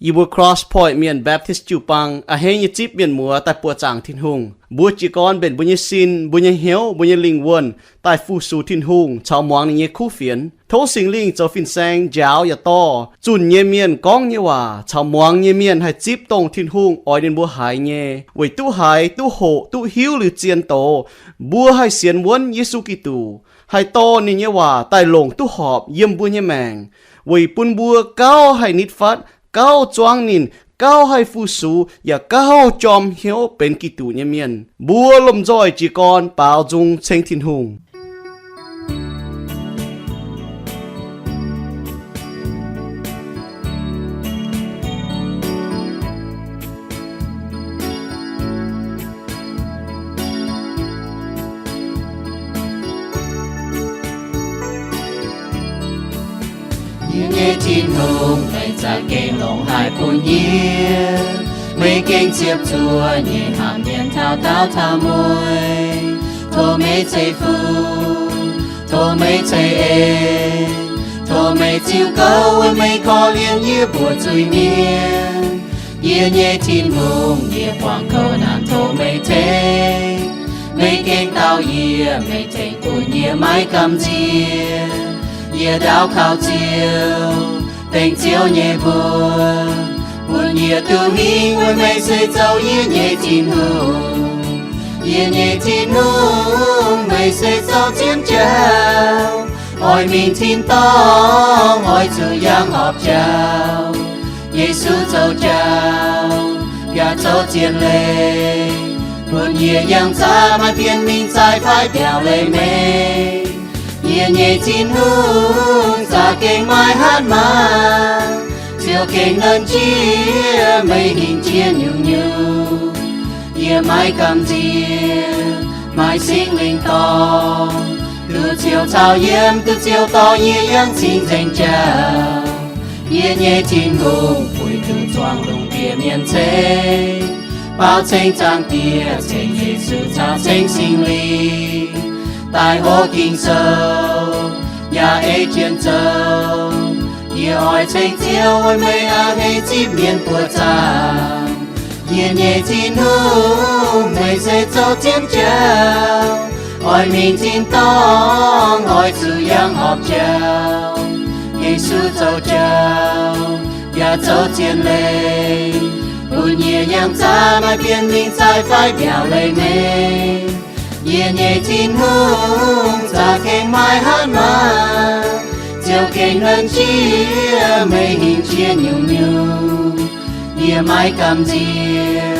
Yie mbuo Cross Point Mienh Baptist jiu-baang a'hneiv nyei zipv mienh muoz daaih buoqc zaangc Tin-Hungh. Mbuo jiez gorn mbenc mbuo nyei sin, mbuo nyei hnyouv, mbuo nyei lingh wuonh daaih fu-sux Tin-Hungh caux muangx ninh nyei kuv fienx. Tov Singx Lingh zoux fin-saeng njaaux yaac dorh zunh nyei mienh gorngv nyei waac caux muangx nyei mienh haih zipv dongh Tin-Hungh oix ninh mbuo haiz nyei, weic duqv haiz, duqv hoqc, duqv hiuv liuz zien doz, mbuo haih sienx wuonv Yesu Giduc, haih dorh ninh nyei waac daaih longc duqv horpc yiem mbuo nyei maengc, weic bun mbuo gauh haih nitv fatv, gauh zuangv ninh, gauh haih fu-sux, yaac gauh jorm hnyouv benx Giduc nyei mienh. Mbuo lomh nzoih jiez gorn baaux nzung ceng Tin-Hungh. Yie nyei Tin-Hungh, meih za'gengh longx haic bun yie. Meih gengh ziepc zuoqv nyei hnamv mienh taux daauh taux mueiz. Tov meih ceix fuqv, tov meih ceix en, tov meih ziux gouv weic meih korv-lienh yie mbuo zuiz-mienh. Yie nyei Tin-Hungh, yie buangh kouv naanc tov meih tengx. Meih gengh dau yie, meih tengx bun yie maiv gamh nziex. Yie ndaauv kaux Ziouv, dengv Ziouv nyei mbuox, bun yie duqv hingh weic meih se zoux yie nyei Tin-Hungh. Yie nyei Tin-Hungh, meih se zoux zien jauv, oix mingh tin-dorngh, oix zuqc yangh horpc jauv. Yesu zoux jauv yaac zoux zien leiz, bun yie yangh zaqc maaih bienh mingh zaih fai biaux leiz-mengh. Yie nyei Tin-Hungh za'gengh maaih hatc maaz, Ziouv gengh nonc jiex meih hingh jiex nyungc-nyungc. Yie maiv gamh nziex, maaih Singx Lingh dorh, duqv Ziouv caux yiem, duqv Ziouv dorh yie yangh cing-nzengc jauv. Yie nyei Tin-Hungh, puix duqv zuangx lungh ndiev mienh ceng, baaux ceng Zaangc Diex, ceng Yesu caux ceng Singx Lingh, daaih hopv Ging-Sou yaac ei jienv zoux. Yie oix ceng Ziouv weic meih a'hneiv zipv mienh buoqc zaangc. Yie nyei Tin-Hungh, meih se zoux zien jauv, oix mingh tin-dorngh, oix zuqc yangh horpc jauv. Yesu zoux jauv yaac zoux zien leiz, bun yie yangh zaqc maaih bienh mingh zaih fai biaux leiz-mengh. Yie nyei Tin-Hungh za'gengh maaih hatc maaz, Ziouv gengh nonc jiex meih hingh jiex nyungc-nyungc. Yie maiv gamh nziex,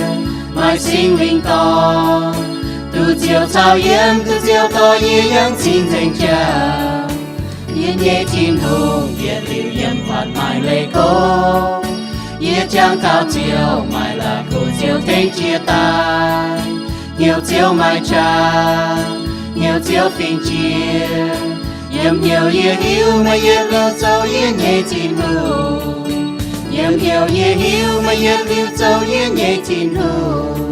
maaih Singx Lingh dorh, duqv Ziouv caux yiem, duqv Ziouv dorh yie yangh cing-nzengc jauv. Yie nyei Tin-Hungh, yietc liuz yiem fatv maaih leiz gorngv. Yie jangx taux Ziouv, maaih la'kuqv Ziouv tengx jiex daaih. Hnyouv Ziouv maaih qaqv, hnyouv Ziouv fingx jiex. Yiem hnyouv yie hiuv meih yietc liuz zoux yie nyei Tin-Hungh. Yiem hnyouv yie hiuv meih yietc liuz zoux yie nyei Tin-Hungh.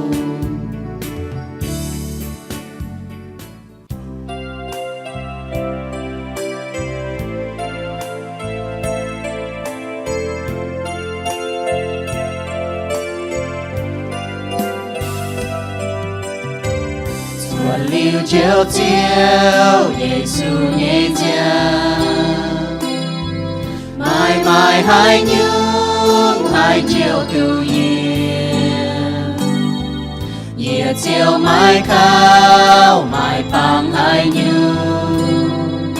Cuotv liuz Njoux Ziouv Yesu nyei ziangh, maaih maaih haaix nyungc haih jouh duqv yie. Yie ziouc maiv kaux, maiv bangc haaix nyungc.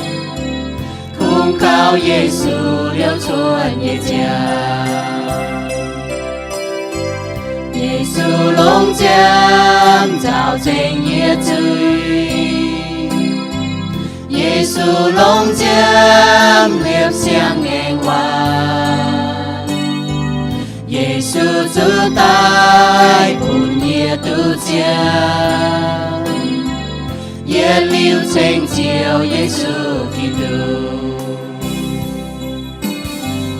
Kungx kaux Yesu liouh cuotv nyei ziangh. Yesu longc nziaamv nzaaux ceng yie zuiz. Yesu longc nziaamv liepc siang-ngaengc waac. Yesu zuqc daaih bun yie duqv ziangh. Yietc liuz ceng Ziouv Yesu Giduc.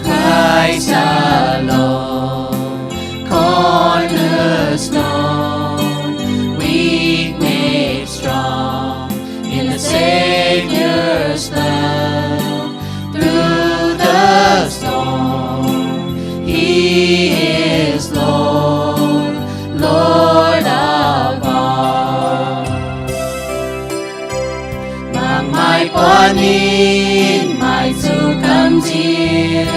Christ alone, cornerstone, weak made strong in the Savior's love. Through the storm, He He is Lord, Lord of all. Mangc maaih buonv ninh maaih zuqc gamh nziex,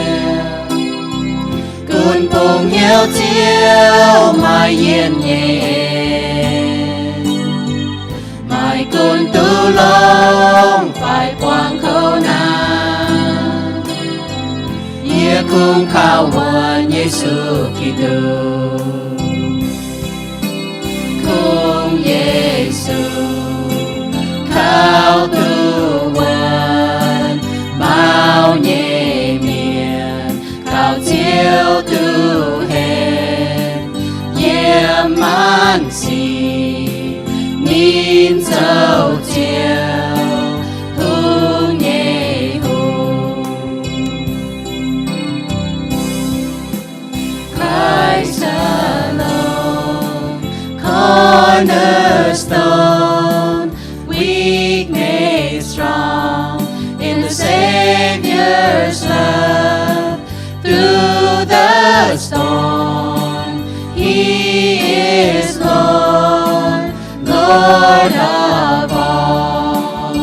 gunv bungx hnyouv Ziouv maaih yienh nyei en. Maaih gunv duqv longx fai buangh kouv naaic, yie kungx kaux wuonx Yesu Giduc. Kungx Yesu kaux duqv wuonx mauv nyei mienh, kaux Ziouv duqv henv yiem maanc sic. Ninh zoux Ziouv, hungh nyei hungh. Christ alone, cornerstone, weak made strong in the Savior's love. Through the storm, He is Lord, Lord of all.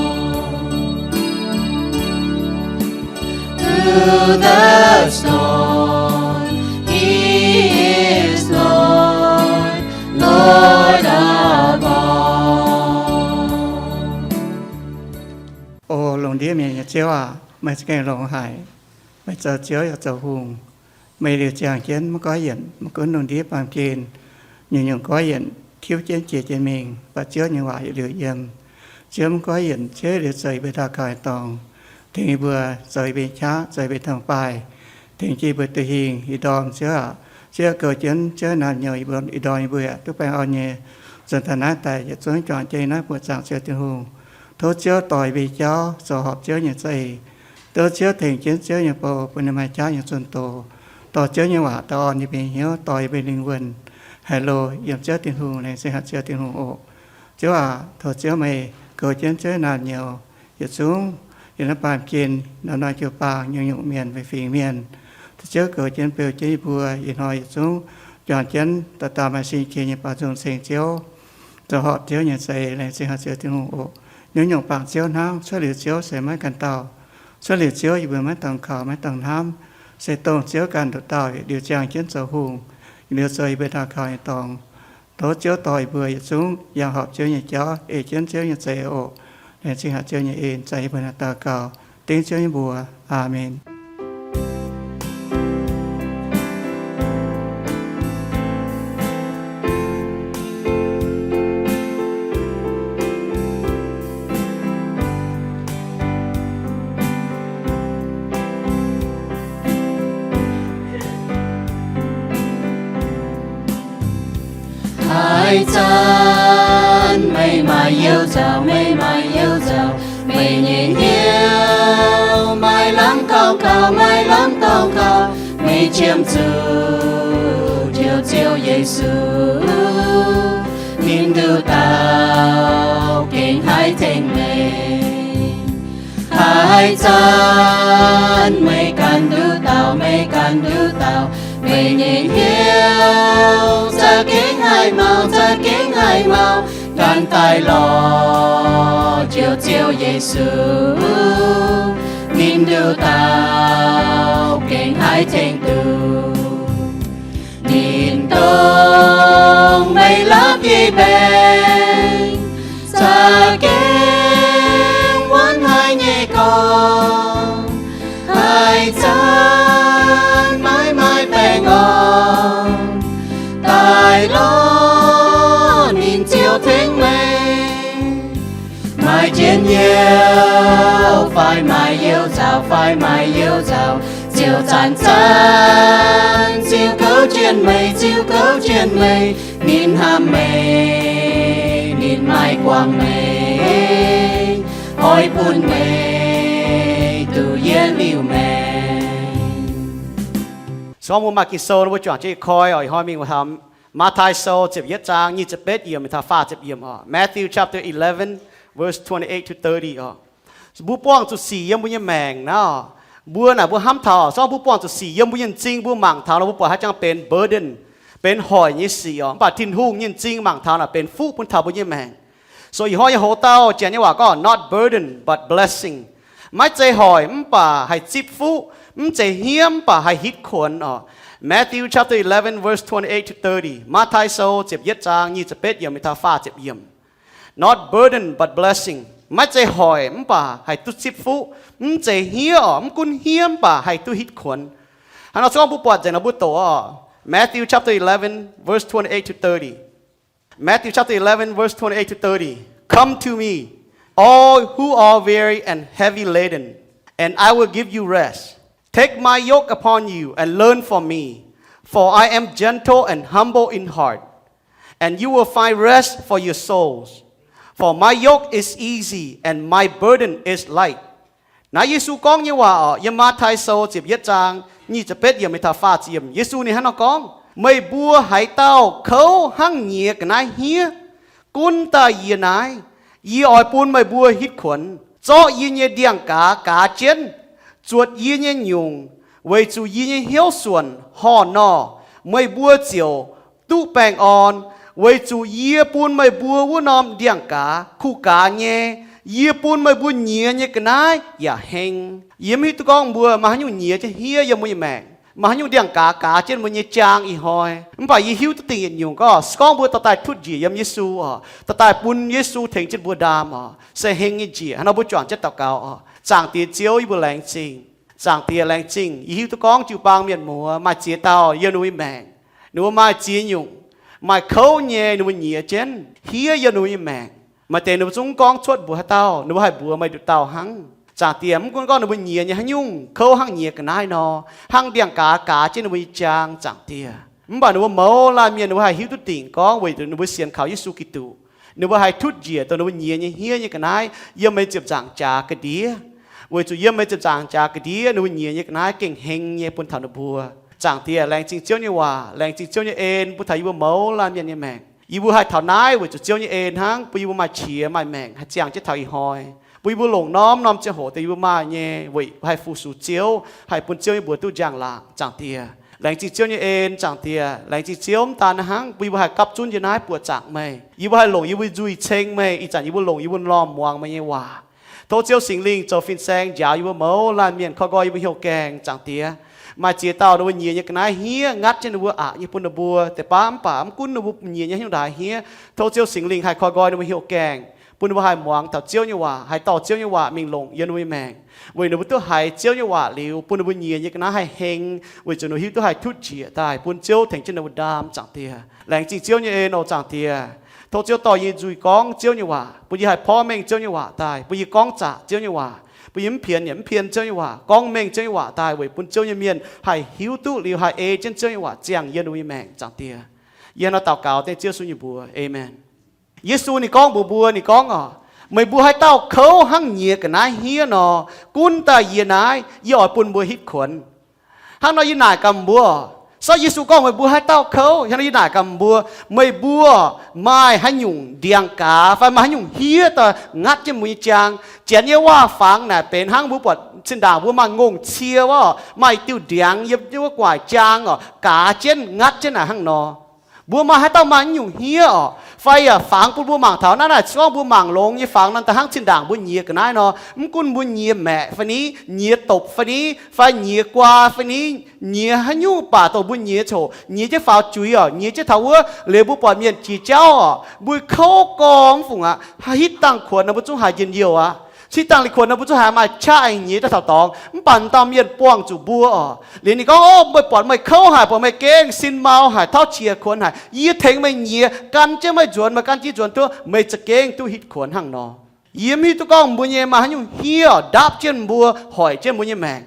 Through the storm, He is Lord, Lord of all. O lungh ndiev mienh nyei Ziouv aac, meih za'gengh longx haic. Meih zoux Ziouv yaac zoux hungh. Meih liuz ziangh jienv maiv goiv yienc, maiv gunv lungh ndiev baamh gen, nyungc-nyungc goiv yienc, tiuv jienv jiex jienv mingh, baac Ziouv nyei waac yietc liuz yiem. Ziouv maiv goiv yienc, Ziouv liuz zoux yie mbuo daux gaux nyei dorngx, tengx yie mbuo zoux yie mbuo nyei qaqv, zoux yie mbuo nyei dong-baaih, tengx jienv yie mbuo duqv hingh. Ih ndorm Ziouv aac, Ziouv goux jienv Ziouv naamh nyouz yie mbuo, ih ndorm yie mbuo yaac duqv baengh orn nyei nzuonx daaih naaiv daaih yietc zungv juangc jienv yie naaiv buoqc zaangc Ziouv Tin-Hungh. Tov Ziouv dorh yie mbuo nyei jauv zoux horpc Ziouv nyei za'eix. Tov Ziouv tengx jienv Ziouv nyei bou bun ninh maaih jauv nyei zunh doz, dorh Ziouv nyei waac daaih orn yie mbuo nyei hnyouv, dorh yie mbuo nyei lingh wuonh haih loz yiem Ziouv Tin-Hungh, laengz zingh haic Ziouv Tin-Hungh oc. Ziouv aac, tov Ziouv meih goux jienv Ziouv naamh nyouz yietc zungv yiem naaiv baamh gen, norm-norm jiu-baang, nyungc-nyungc mienh, fingx-fingx mienh. Tov Ziouv goux jienv beu jienv yie mbuo ih hnoi yietc zungv juangc jienv dauh dauh maaih sin qiex nyei baaux nzung ceng Ziouv, zoux horpc Ziouv nyei za'eix, laengz zingh haic Ziouv Tin-Hungh oc. Nyungc-nyungc bangc Ziouv hnangv, cuotv liuz Ziouv se maiv ganh dauh. Cuotv liuz Ziouv yie mbuo maiv dungx kaux, maiv dungx hnamv, se dongh Ziouv ganh nduqc dauh yietc liuz ziangh jienv zoux hungh, yietc liuz zoux yie mbuo daux gaux nyei dorngx. Tov Ziouv dorh yie mbuo yietc zungv yangh horpc Ziouv nyei jauv, ei jienv Ziouv nyei za'eix oc. Laengz zingh haic Ziouv nyei en, za'eix yie mbuo naaiv daux gaux dengv Ziouv nyei mbuox. Aamen. Haaix zanc meih maaih you nzauc, meih maaih you nzauc, meih nyei hnyouv maaih lamh gorngv gaux, maaih lamh gorngv gaux, meih qiemx zuqc njoux Ziouv Yesu, ninh nduqc dauh gengh haih tengx meih. Haaix zanc meih ganh nduqc dauh, meih ganh nduqc dauh, meih nyei hnyouv za'gengh haih mauh, za'gengh haih mauh, ganh daaih lorz njoux Ziouv Yesu, ninh nduqc dauh gengh haih tengx duqv. Ninh dongh meih la'bieiv mbaengx, za'gengh wuonv haic nyei gorngv, haaix zanc maiv maaih baengh orn, daaih lorz ninh Ziouv tengx meih. Maaih njien-youh fai maaih you nzauc, fai maaih you nzauc, ziouc zanc-zanc ziux kouv jienv meih, ziux kouv jienv meih. Ninh hnamv meih, ninh maaih guangc meih, oix bun meih duqv yietc liuz maengc. Se gorngv mbuo maaih Ging-Sou nor, mbuo juangc jienv koi oc. Ih hnoi mingh mbuo taux Matv^taai Sou ziepc yietv zaang nyic ziepc betv yiemc taux faah ziepc yiemc oc. Matthew chapter eleven, verse twenty-eight to thirty oc. Mbuo buangh zuqc sic yiem mbuo nyei maengc naaiv oc. Mbuo naaic mbuo hnamv taux, se gorngv mbuo buangh zuqc sic yiem mbuo nyei m'zing mbuo mangc taux nor, mbuo buatc haaix jangx benx burden, benx hoic nyei sic oc. Mv baac Tin-Hungh nyei m'zing mangc taux naaic benx fuqv bun taux mbuo nyei maengc. So ih hnoi yie hoz dauh Janx nyei waac gorngv not burden but blessing. Maiv zeiz hoic mv baac haih zipv fuqv, mv zeiz hniev mv baac haih hitv kuonx oc. Matthew chapter eleven, verse twenty-eight to thirty. Matv^tai Sou ziepc yietv zaang nyic ziepc betv yiemc mingh taux faah ziepc yiemc. Not burden but blessing. Maiv zeiz hoic mv baac haih duqv zipv fuqv. Mv zeiz hniev oc, mv gunv hniev mv baac haih duqv hitv kuonx. Hnangv nor se gorngv mbuo buatc nzengc nor mbuo doqc oc. Matthew chapter eleven, verse twenty-eight to thirty. Matthew chapter eleven, verse twenty-eight to thirty. Come to me, all who are weary and heavy laden, and I will give you rest. Take my yoke upon you and learn from me, for I am gentle and humble in heart, and you will find rest for your souls. For my yoke is easy and my burden is light. Naaiv Yesu gorngv nyei waac oc, yiem Matv^tai Sou ziepc yietv zaang nyic ziepc betv yiemc mingh taux faah ziepc yiemc. Yesu ninh hnangv nor gorngv, meih mbuo haaix dauh kouv hnangv nyiex ga'naaiv hniev, gunv daaih yie naaiv. Yie oix bun meih mbuo hitv kuonx. Zorqv yie nyei ndiangx-gaaz gaaz jienv, zuotc yie nyei nyungc, weic zuqc yie nyei hnyouv suonc horh nor, meih mbuo ziouc duqv baengh orn. Weic zuqc yie bun meih mbuo wuov norm ndiangx-gaaz kuh gaaz nyei. Yie bun meih mbuo nyiex nyei ga'naaiv yaac heng. Yie mv hiuv duqv gorngv mbuo maaih haaix nyungc nyiex jienv hniev yiem mbuo nyei maengc, maaih haaix nyungc ndiangx-gaaz gaaz jienv mbuo nyei jaang ih hnoi. Mv baac yie hiuv duqv dingh yietc nyungc gorngv, se gorngv mbuo dorh daaih tutv njiec yiem Yesu oc, dorh daaih bun Yesu tengx jienv mbuo ndaam oc, se heng nyei njiec. Hnangv nor mbuo juangc jienv daux gaux oc. Zaangc Diex Ziouv, yie mbuo laengz zingh. Zaangc Diex, laengz zingh yie hiuv duqv gorngv jiu-baang mienh muoz maaih ziex dauh yiem ninh mbuo nyei maengc, ninh mbuo maaih ziex nyungc, maaih kouv nyei ninh mbuo nyiex jienv hniev yiem ninh mbuo nyei maengc. Maaih deix ninh mbuo zungv mv gorngv cuotv mbuox haaix dauh, ninh mbuo haih mbuox meih nduqc dauh hnangv. Zaangc Diex, mv gunv gorngv ninh mbuo nyiex nyei haaix nyungc, kouv hnangv nyiex ga'naaiv nor, hnangv ndiangx-gaaz gaaz jienv ninh mbuo nyei jaang, Zaangc Diex, mv baac ninh mbuo mouz laanh mienh ninh mbuo haih hiuv duqv dingc gorngv weic zuqc ninh mbuo sienx kaux Yesu Giduc, ninh mbuo haih tutv njiec dongh ninh mbuo nyiex nyei hniev nyei ga'naaiv yiem meih ziepc nzaangc jaax ga'ndiev. Weic zuqc yiem meih ziepc nzaangc jaax ga'ndiev ninh mbuo nyiex nyei ga'naaiv gengh heng nyei bun taux ninh mbuo. Zaangc Diex, laengz zingh Ziouv nyei waac, laengz zingh Ziouv nyei en bun taux yie mbuo mouz laanh mienh nyei maengc. Yie mbuo haih taux naaiv weic zuqc Ziouv nyei en hnangv, bun yie mbuo maaih qiex maaih maengc haih ziangh jienv taux ih hnoi, bun yie mbuo longc norm-norm ziangh hoc dongh yie mbuo maaih nyei weic haih fu-sux Ziouv, haih bun Ziouv nyei mbuox duqv njang-laangc, Zaangc Diex. Laengz zingh Ziouv nyei en, Zaangc Diex. Laengz zingh Ziouv mv daan hnangv, bun yie mbuo haih gapv zunv yie naaiv buoqc zaangc meih. Yie mbuo haih longc yie mbuo nzuih ceng meih, ih zanc yie mbuo longc yie mbuo m'lomh muangx meih nyei waac. Tov Ziouv Singx Lingh zoux fin-saeng njaaux yie mbuo mouz laanh mienh, koi nqoi yie mbuo hnyouv gaengh, Zaangc Diex. Maaih ziex dauh ninh mbuo nyiex nyei ga'naaiv hniev ngatv jienv ninh mbuo, aqc nyei bun ninh mbuo deix baav, mv baac mv gunv ninh mbuo nyiex nyei haaix nyungc ndaix hniev, tov Ziouv Singx Lingh haih koi nqoi ninh mbuo hnyouv gaengh, bun ninh mbuo haih muangx taux Ziouv nyei waac, haih dorh Ziouv nyei waac mingh longc yiem ninh mbuo nyei maengc. Weic ninh mbuo duqv haiz Ziouv nyei waac liuz, bun ninh mbuo nyiex nyei ga'naaiv haih heng, weic zuqc ninh mbuo hiuv duqv haih tutv njiec daaih bun Ziouv tengx jienv ninh mbuo ndaam, Zaangc Diex. Laengz zingh Ziouv nyei en oc, Zaangc Diex. Tov Ziouv dorh yie nyei nzuih gorngv Ziouv nyei waac, bun yie haih porv mengh Ziouv nyei waac daaih, bun yie gorngv zaqc Ziouv nyei waac, bun yie mv pienx yaac mv pien Ziouv nyei waac, gorngv mengh Ziouv nyei waac daaih weic bun Ziouv nyei mienh haih hiuv duqv liuz haih ei jienv Ziouv nyei waac ziangh yiem ninh mbuo nyei maengc, Zaangc Diex. Yie nor daux gaux dengv Ziouv Yesu nyei mbuox, Aamen. Yesu ninh gorngv mbuox mbuo, ninh gorngv oc, meih mbuo haaix dauh kouv hnangv nyiex ga'naaiv hniev nor, gunv daaih yie naaiv, yie oix bun mbuo hitv kuonx. Hnangv nor yie naaic gaax mbuo, sorv Yesu gorngv meih mbuo haaix dauh kouv, hnangv nor yie naaic gaax mbuo, meih mbuo maaih haaix nyungc ndiangx-gaaz fai maaih haaix nyungc hniev daaih ngatv jienv mbuo nyei jaang? Janx nyei waac-fangx naaic benx hnangv mbuo buatc zinh ndaangc mbuo maaih ngongh cie wuov, maaih diuh ndiangx yiem wuov gu'nguaaic jaang oc, gaaz jienv ngatv jienv naaic hnangv nor. Mbuo maaih haaix dauh maaih naaiv nyungc hniev oc, fai yaac fangx bun mbuo mangc taux naaiv, naaic se gorngv mbuo mangc longx nyei fangx nor, da'hnangv zinh ndaangc mbuo nyiex ga'naaiv nor, mv gunv mbuo nyiex maeqc fai ni, nyiex dopc fai ni, fai nyiex guaa fai ni, nyiex haaix nyungc baac dongh mbuo nyiex coc nyiex jienv faaux juix oc, nyiex jienv taux wuov liuz mbuo buatc mienh jiex jauv oc, mbuo kouv gorngv mv fungc aqv, hitv dangh kuonx nor mbuo zungv haiz njien-youh aqv. Cingx dangh liuz kuonx nor mbuo zungv haiz maaih qaqv aengx nyiex daaih taux dorngx. Mv baac dauh mienh buangh zuqc mbuo oc, liuz ninh gorngv, Ov, meih buatc meih kouv haic, buatc meih gengh sin mau haic, tauv qiex kuonx haic, yie tengx meih nyiex, gan jienv meih nzuonx, meih gan jienv nzuonx duqv, meih za'gengh duqv hitv kuonx hnangv nor. Yie mv hiuv duqv gorngv mbuo nyei maaih haaix nyungc hniev oc, ndapv jienv mbuo, hoic jienv mbuo nyei maengc.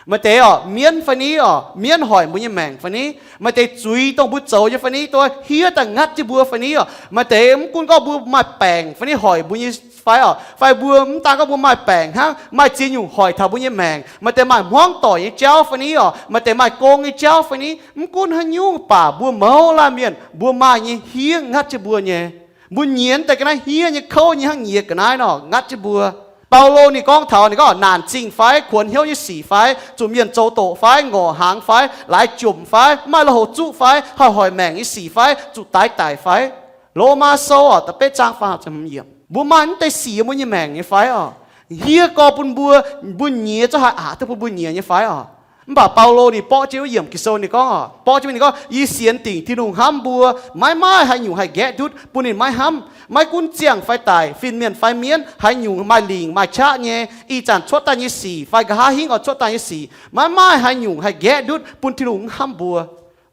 Maaih deix oc, mienv fai ni oc, mienv hoic mbuo nyei maengc fai ni. Maaih deix zuiz dongh mbuo zoux nyei fai ni, dongh hniev daaih ngatv jienv mbuo fai ni oc. Maaih deix mv gunv gorngv mbuo maaih baengc fai ni hoic mbuo nyei fai oc, fai mbuo mv daan gorngv mbuo maaih baengc hnangv, maaih ziex nyungc hoic taux mbuo nyei maengc. Maaih deix maaih hmuangv doic nyei jauv fai ni oc, maaih deix maaih gong nyei jauv fai ni. Mv gunv haaix nyungc baac mbuo mouz laanh mienh mbuo maaih nyei hniev ngatv jienv mbuo nyei. Mbuo nyiex daaih ga'naaiv hniev nyei, kouv nyei hnangv nyiex ga'naaiv nor ngatv jienv mbuo. Baulo ninh gorngv taux ninh gorngv naanc zingh fai, kuonx hnyouv nyei sic fai, zuqc mienh zoux doqc fai, ngorc hnaangx fai, laaix jomc fai, mv maaih lui-houx zuqv fai, haih hoic maengc nyei sic fai, zuqc daix daic fai. Lomaa Sou oc, da'betv zaang faah ziepc hmz yiemc. Mbuo maaih mv deix sic yiem mbuo nyei maengc nyei fai oc? Hniev gorx bun mbuo, mbuo nyiex zungv haih aqc duqv bun mbuo nyiex nyei fai oc? Mv baac Baulo ninh borqv jienv wuov yiemc Ging-Sou ninh gorngv oc, borqv jienv ninh gorngv, Yie sienx dingc Tin-Hungh hnamv mbuo, maiv maaih haaix nyungc haih nqaeqv ndutv bun ninh maiv hnamv. Maiv gunv ziangh fai daic, fin-mienh fai mienv, haaix nyungc maaih lingc maaih qaqv nyei, ih zanc cuotv daaih nyei sic fai nqa'haav hingv oix cuotv daaih nyei sic, maiv maaih haaix nyungc haih nqaeqv ndutv bun Tin-Hungh mv hnamv mbuo.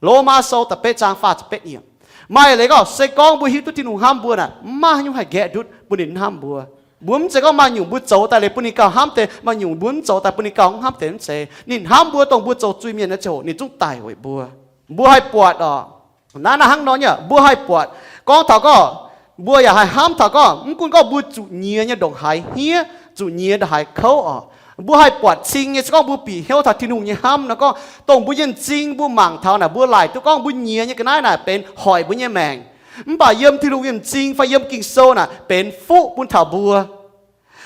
Lomaa Sou da'betv zaang faah ziepc betv yiemc. Maaih leiz gorngv, se gorngv mbuo hiuv duqv Tin-Hungh hnamv mbuo naaic, mv maaih haaix nyungc haih nqaeqv ndutv bun ninh mv hnamv mbuo. Mbuo mv zeiz gorngv maaih nyungc mbuo zoux daaih liuz bun ninh gauh hnamv deix, maaih nyungc mbuo mv zoux daaih bun ninh gauh mv hnamv deix, mv zeiz. Ninh hnamv mbuo dongh mbuo zoux zuiz-mienh nyei ziangh hoc ninh zungv daic weic mbuo. Mbuo haih buatc oc, naaiv naaiv hnangv nor nyei, mbuo haih buatc, gorngv taux gorngv, mbuo yaac haih hnamv taux gorngv, mv gunv gorngv mbuo zuqc nyiex nyei ndongc haaix hniev, zuqc nyiex ndongc haaix kouv oc, mbuo haih buatc cing nyei. Se gorngv mbuo bieqc hnyouv taux Tin-Hungh nyei hnamv nor, gorngv dongh mbuo nyei m'zing mbuo mangc taux naaic, mbuo laaic duqv gorngv mbuo nyiex nyei ga'naaiv naaic benx hoic mbuo nyei maengc. Mv baac yiem Tin-Hungh nyei m'zing fai yiem Ging-Sou naaic benx fuqv bun taux mbuo.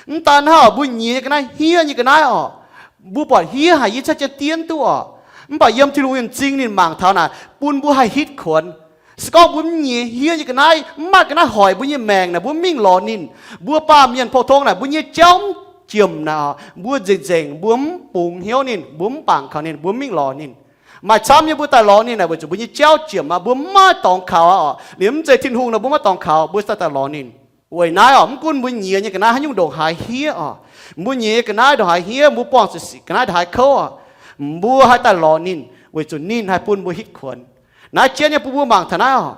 Mv daan hnangv, mbuo nyiex nyei ga'naaiv, hniev nyei ga'naaiv oc, mbuo buatc hniev haic, yie caaiv jienv dienv duqv oc. Mv baac yiem Tin-Hungh nyei m'zing ninh mangc taux naaic, bun mbuo haih hitv kuonx. Se gorngv mbuo mv nyiex hniev nyei ga'naaiv, mv maaih ga'naaiv hoic mbuo nyei maengc naaic, mbuo mv mingh lorz ninh. Mbuo baamh mienh pou-tong naaic, mbuo nyei jauv mv jiemc naaic oc, mbuo nzengc nzengc mbuo mv bungx hnyouv ninh, mbuo mv bangc kaux ninh, mbuo mv mingh lorz ninh. Maaih camv nyei mbuo daaih lorz ninh naaic, weic zuqc mbuo nyei jauv jiemc aqv, mbuo mv maaih dorngx kaux aqv oc. Ninh mv zeiz Tin-Hungh nor, mbuo mv maaih dorngx kaux, mbuo daaih daaih lorz ninh. Weic naaiv oc, mv gunv mbuo nyiex nyei ga'naaiv haaix nyungc ndongc haaix hniev oc, mbuo nyiex nyei ga'naaiv ndongc haaix hniev, mbuo buangh zuqc sic ga'naaiv ndongc haaix kouv oc, mbuo haih daaih lorz ninh, weic zuqc ninh haih bun mbuo hitv kuonx. Naaiv jienv nyei bun mbuo mangc taux naaiv oc.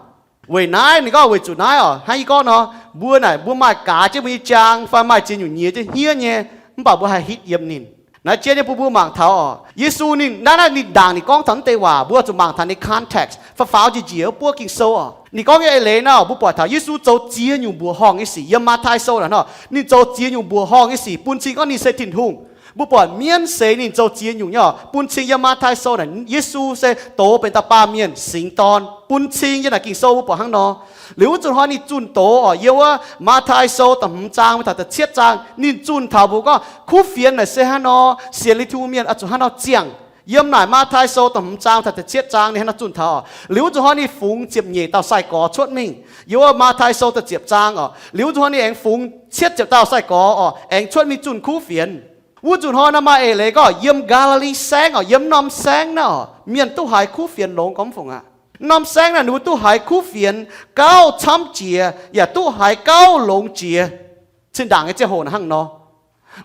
Weic naaiv ninh gorngv, weic zuqc naaiv oc, hnangv yie gorngv nor, mbuo naaic mbuo maaih gaaz jienv mbuo nyei jaang fai maaih ziex nyungc nyiex jienv hniev nyei, mv baac mbuo haih hitv yiem ninh. Naaiv jienv nyei bun mbuo mangc taux oc, Yesu ninh naaiv, naaiv ninh ndaangc ninh gorngv taux mv deix waac, mbuo zuqc mangc taux ninh context, faaux faaux njiec njiec wuov buov Ging-Sou oc. Ninh gorngv nyei eix leiz naaiv oc, mbuo buatc taux Yesu zoux ziex nyungc mbuoqc horngh nyei sic yiem Matv^taai Sou naaic nor, ninh zoux ziex nyungc mbuoqc horngh nyei sic bun cing gorngv ninh se Tin-Hungh. Mbuo buatc mienv seix ninh zoux ziex nyungc nyei oc, bun cing yiem Matv^taai Sou naaic Yesu se doz benx dauh baamh mienh singx dorn, bun cing yiem naaic Ging-Sou mbuo buatc hnangv nor. Liuz wuov zuqc hnoi ninh zunh doz oc, yiem wuov Matv^taai Sou da'hmz zaang mingh taux da'cietv zaang, ninh zunh taux mbuox gorngv kuv fienx naaic se hnangv nor, sienx Tin-Hungh mienh oix zuqc hnangv nor ziangh. Yiem naaic Matv^taai Sou da'hmz zaang taux da'cietv zaang ninh hnangv nor zunh taux oc. Liuz wuov zuqc hnoi ninh fungx ziepc nyeic dauh sai-gorx cuotv mingh, yiem wuov Matv^taai Sou da'ziepc zaang oc. Liuz wuov zuqc hnoi ninh aengx fungx cietv ziepc dauh sai-gorx oc, aengx cuotv mingh zunh kuv fienx. Wuov zuqc hnoi naaiv maaih eix leiz gorngv yiem Gaa^li^li Saengv oc, yiem norm saengv naaiv oc, mienh duqv haiz kuv fienx longx gormx fungc aqv. Norm saengv naaic ninh mbuo duqv haiz kuv fienx gauh camv jiex yaac duqv haiz gauh longx jiex. Zinh ndaangc nyei ziangh hoc naaic hnangv nor.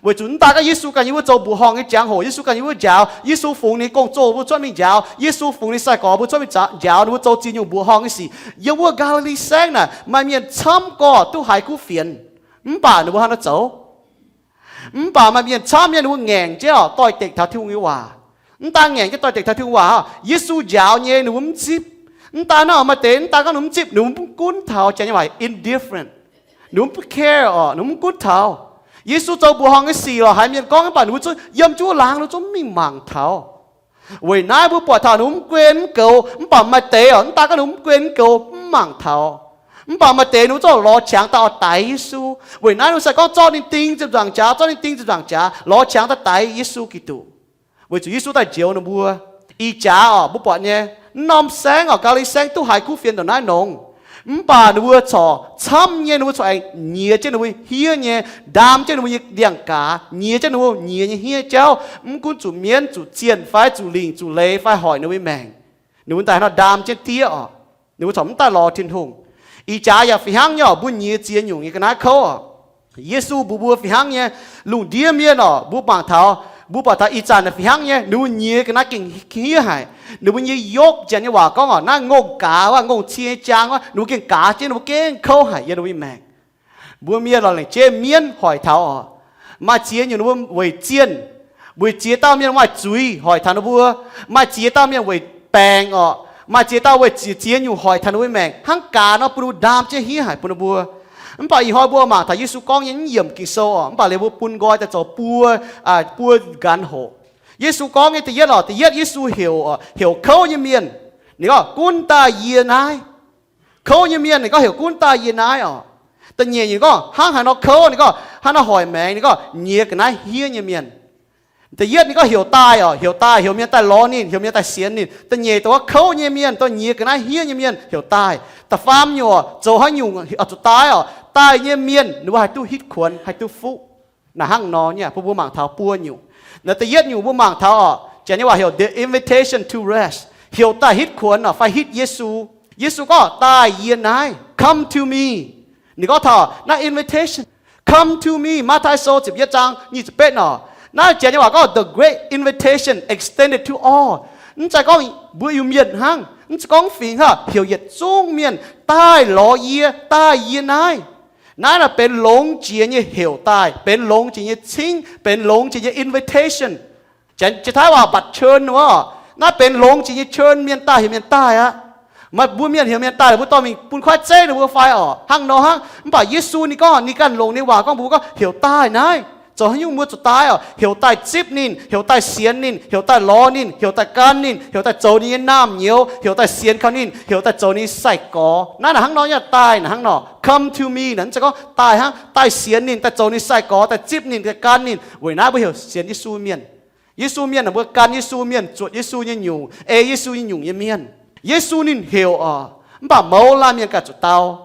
Weic zuqc mv daan gorngv Yesu ganh yiem wuov zoux mbuoqc horngh nyei jangx-hoc, Yesu ganh yiem wuov njaaux, Yesu fungx ninh gong-zoh mbuo cuotv mingh njaaux, Yesu fungx ninh sai-gorx mbuo cuotv mingh njaaux, ninh mbuo zoux ziex nyungc mbuoqc horngh nyei sic yiem wuov Gaa^li^li Saengv naaic, maaih mienh camv gorx duqv haiz kuv fienx, mv baac ninh mbuo hnangv nor zoux. Mv baac maaih mienh camv nyei ninh mbuo ngaengc jienv oc doix-dekc taux Tin-Hungh nyei waac. Mv daan ngaengc jienv doix-dekc taux Tin-Hungh waac, Yesu njaaux nyei ninh mbuo mv zipv. Mv daan naaiv oc, maaih deix mv daan gorngv ninh mbuo mv zipv, ninh mbuo mv gunv taux, janx nyei waac indifferent. Ninh mbuo mv care oc, ninh mbuo mv gunv taux. Yesu zoux mbuoqc horngh nyei sic lorqc, haiz mienh gorngv mv baac ninh mbuo zungv yiem jienv wuov laangz, ninh mbuo zungv mv mingh mangc taux. Weic naaiv mbuo buatc taux ninh mbuo mv guen mv goux, mv baac maaih deix oc, mv daan gorngv ninh mbuo mv guen mv goux, mv mangc taux. Mv baac maaih deix ninh mbuo zorqv lorz qangx daaih oix daix Yesu. Weic naaiv ninh mbuo se gorngv zorqv ninh ding ziepc nzaangc jaax, zorqv ninh ding ziepc nzaangc jaax, lorz qangx daaih daix Yesu Giduc. Weic zuqc Yesu daaih njoux ninh mbuo. Ih jaax oc, mbuo buatc nyei, mv norm saengv oc, Gaa^li Saengv duqv haiz kuv fienx ndongc naaiv nongx. Mv baac ninh mbuo corc camv nyei, ninh mbuo corc aengx nyiex jienv ninh mbuo hniev nyei, ndaam jienv ninh mbuo nyei ndiangx-gaaz, nyiex jienv ninh mbuo nyiex nyei hniev jauv, mv gunv zuqc mienv, zuqc zienh fai zuqc lingc, zuqc leiz fai hoic ninh mbuo nyei maengc. Ninh mbuo daaih hnangv ndaam jienv diev oc. Ninh mbuo corc mv daaih lorz Tin-Hungh. Ih jaax yaac fih hnangv nyei oc, mbuo nyiex ziex nyungc nyei ga'naaiv kouv oc. Yesu mbuox mbuo fih hnangv nyei, lungh ndiev mienh oc, mbuo mangc taux, mbuo buatc taux ih zanc naaic fih hnangv nyei, ninh mbuo nyiex ga'naaiv gengh hniev haic. Ninh mbuo nyei yopv, janx nyei waac gorngv oc, naaiv ngongh gaaz wuov, ngongh cie nyei jaang wuov, ninh mbuo gengh gaaz jienv, ninh mbuo gengh kouv haic yiem ninh mbuo nyei maengc. Mbuo mienh lorz lengc jeiv mienv hoic taux oc. Maaih ziex nyungc ninh mbuo weic zienh, weic ziex dauh mienh maaih zuiz hoic taux ninh mbuo. Maaih ziex dauh mienh weic baengc oc. Maaih ziex dauh weic ziex, ziex nyungc hoic taux ninh mbuo maengc, hnangv gaaz nor bun ninh mbuo ndaam jienv hniev haic bun ninh mbuo. Mv baac ih hnoi mbuo mangc taux Yesu gorngv nyei mv yiemc Ging-Sou oc, mv baac liuz mbuo bun nqoi daaih zoux buo, buo nqanx hoc. Yesu gorngv nyei da'yietv oc, da'yietv Yesu heuc, heuc kouv nyei mienh. Ninh gorngv, gunv daaih yie naaiv. Kouv nyei mienh ninh gorngv heuc gunv daaih yie naaiv oc. Da'nyeic nyungc gorngv hnangv haaix nor kouv, ninh gorngv hnangv nor hoic maengx, ninh gorngv nyiex ga'naaiv hniev nyei mienh. Da'yietv ninh gorngv heuc daaih oc, heuc daaih, heuc mienh daaih lorz ninh, heuc mienh daaih sienx ninh. Da'nyeic dongh wuov kouv nyei mienh, dongh nyiex ga'naaiv hniev nyei mienh heuc daaih. Da'faam nyungc oc, zoux haaix nyungc oix zuqc daaih oc, daaih nyei mienh ninh mbuo haih duqv hitv kuonx, haih duqv fuqv. Naaic hnangv nor nyei, bun mbuo mangc taux buo nyungc. Naaiv da'yietv nyungc mbuo mangc taux oc, janx nyei waac heuc the invitation to rest, heuc daaih hitv kuonx oc, fai hitv Yesu. Yesu gorngv, daaih yie naaiv, come to me. Ninh gorngv taux naaiv invitation, come to me, Matv^tai Sou ziepc yietv zaang nyic ziepc betv oc. Naaiv janx nyei waac gorngv the great invitation extended to all. Mv zeiz gorngv mbuo Iu-Mienh hnangv, mv zeiz gorngv fingx hnangv, heuc yietc zungv mienh daaih lorz yie, daaih yie naaiv. Naaiv naaic benx longx jiex nyei heuc daaih, benx longx jiex nyei cingv, benx longx jiex nyei invitation. Janx-Taiv waac mbatc ເຊີນ wuov, naaiv benx longx jiex nyei ເຊີນ mienh daaih, heuc mienh daaih aqv. Maaih mbuo mienh heuc mienh daaih, mbuo dorh mingh bun kuaaiv zeiv ninh mbuo fai oc, hnangv nor hnangv. Mv baac Yesu ninh gorngv, ninh ganh longc ninh waac gorngv mbuox gorngv heuc daaih naaiv. Zoux haaix nyungc mbuo zuqc daaih oc? Heuc daaih zipv ninh, heuc daaih sienx ninh, heuc daaih lorz ninh, heuc daaih gan ninh, heuc daaih zoux ninh nyei naamh nyouz, heuc daaih sienx kaux ninh, heuc daaih zoux ninh nyei sai-gorx. Naaiv naaic hnangv nor nyei daaih naaic hnangv nor, come to me naaic mv zeiz gorngv daaih hnangv, daaih sienx ninh, daaih zoux ninh sai-gorx, daaih zipv ninh, daaih gan ninh. Weic naaiv mbuo heuc sienx Yesu mienh. Yesu mienh naaic mbuo gan Yesu mienh, zuotc Yesu nyei nyungc, ei Yesu nyei nyungc nyei mienh. Yesu ninh heuc oc, mv baac mouz laanh mienh ganh zuqc dau.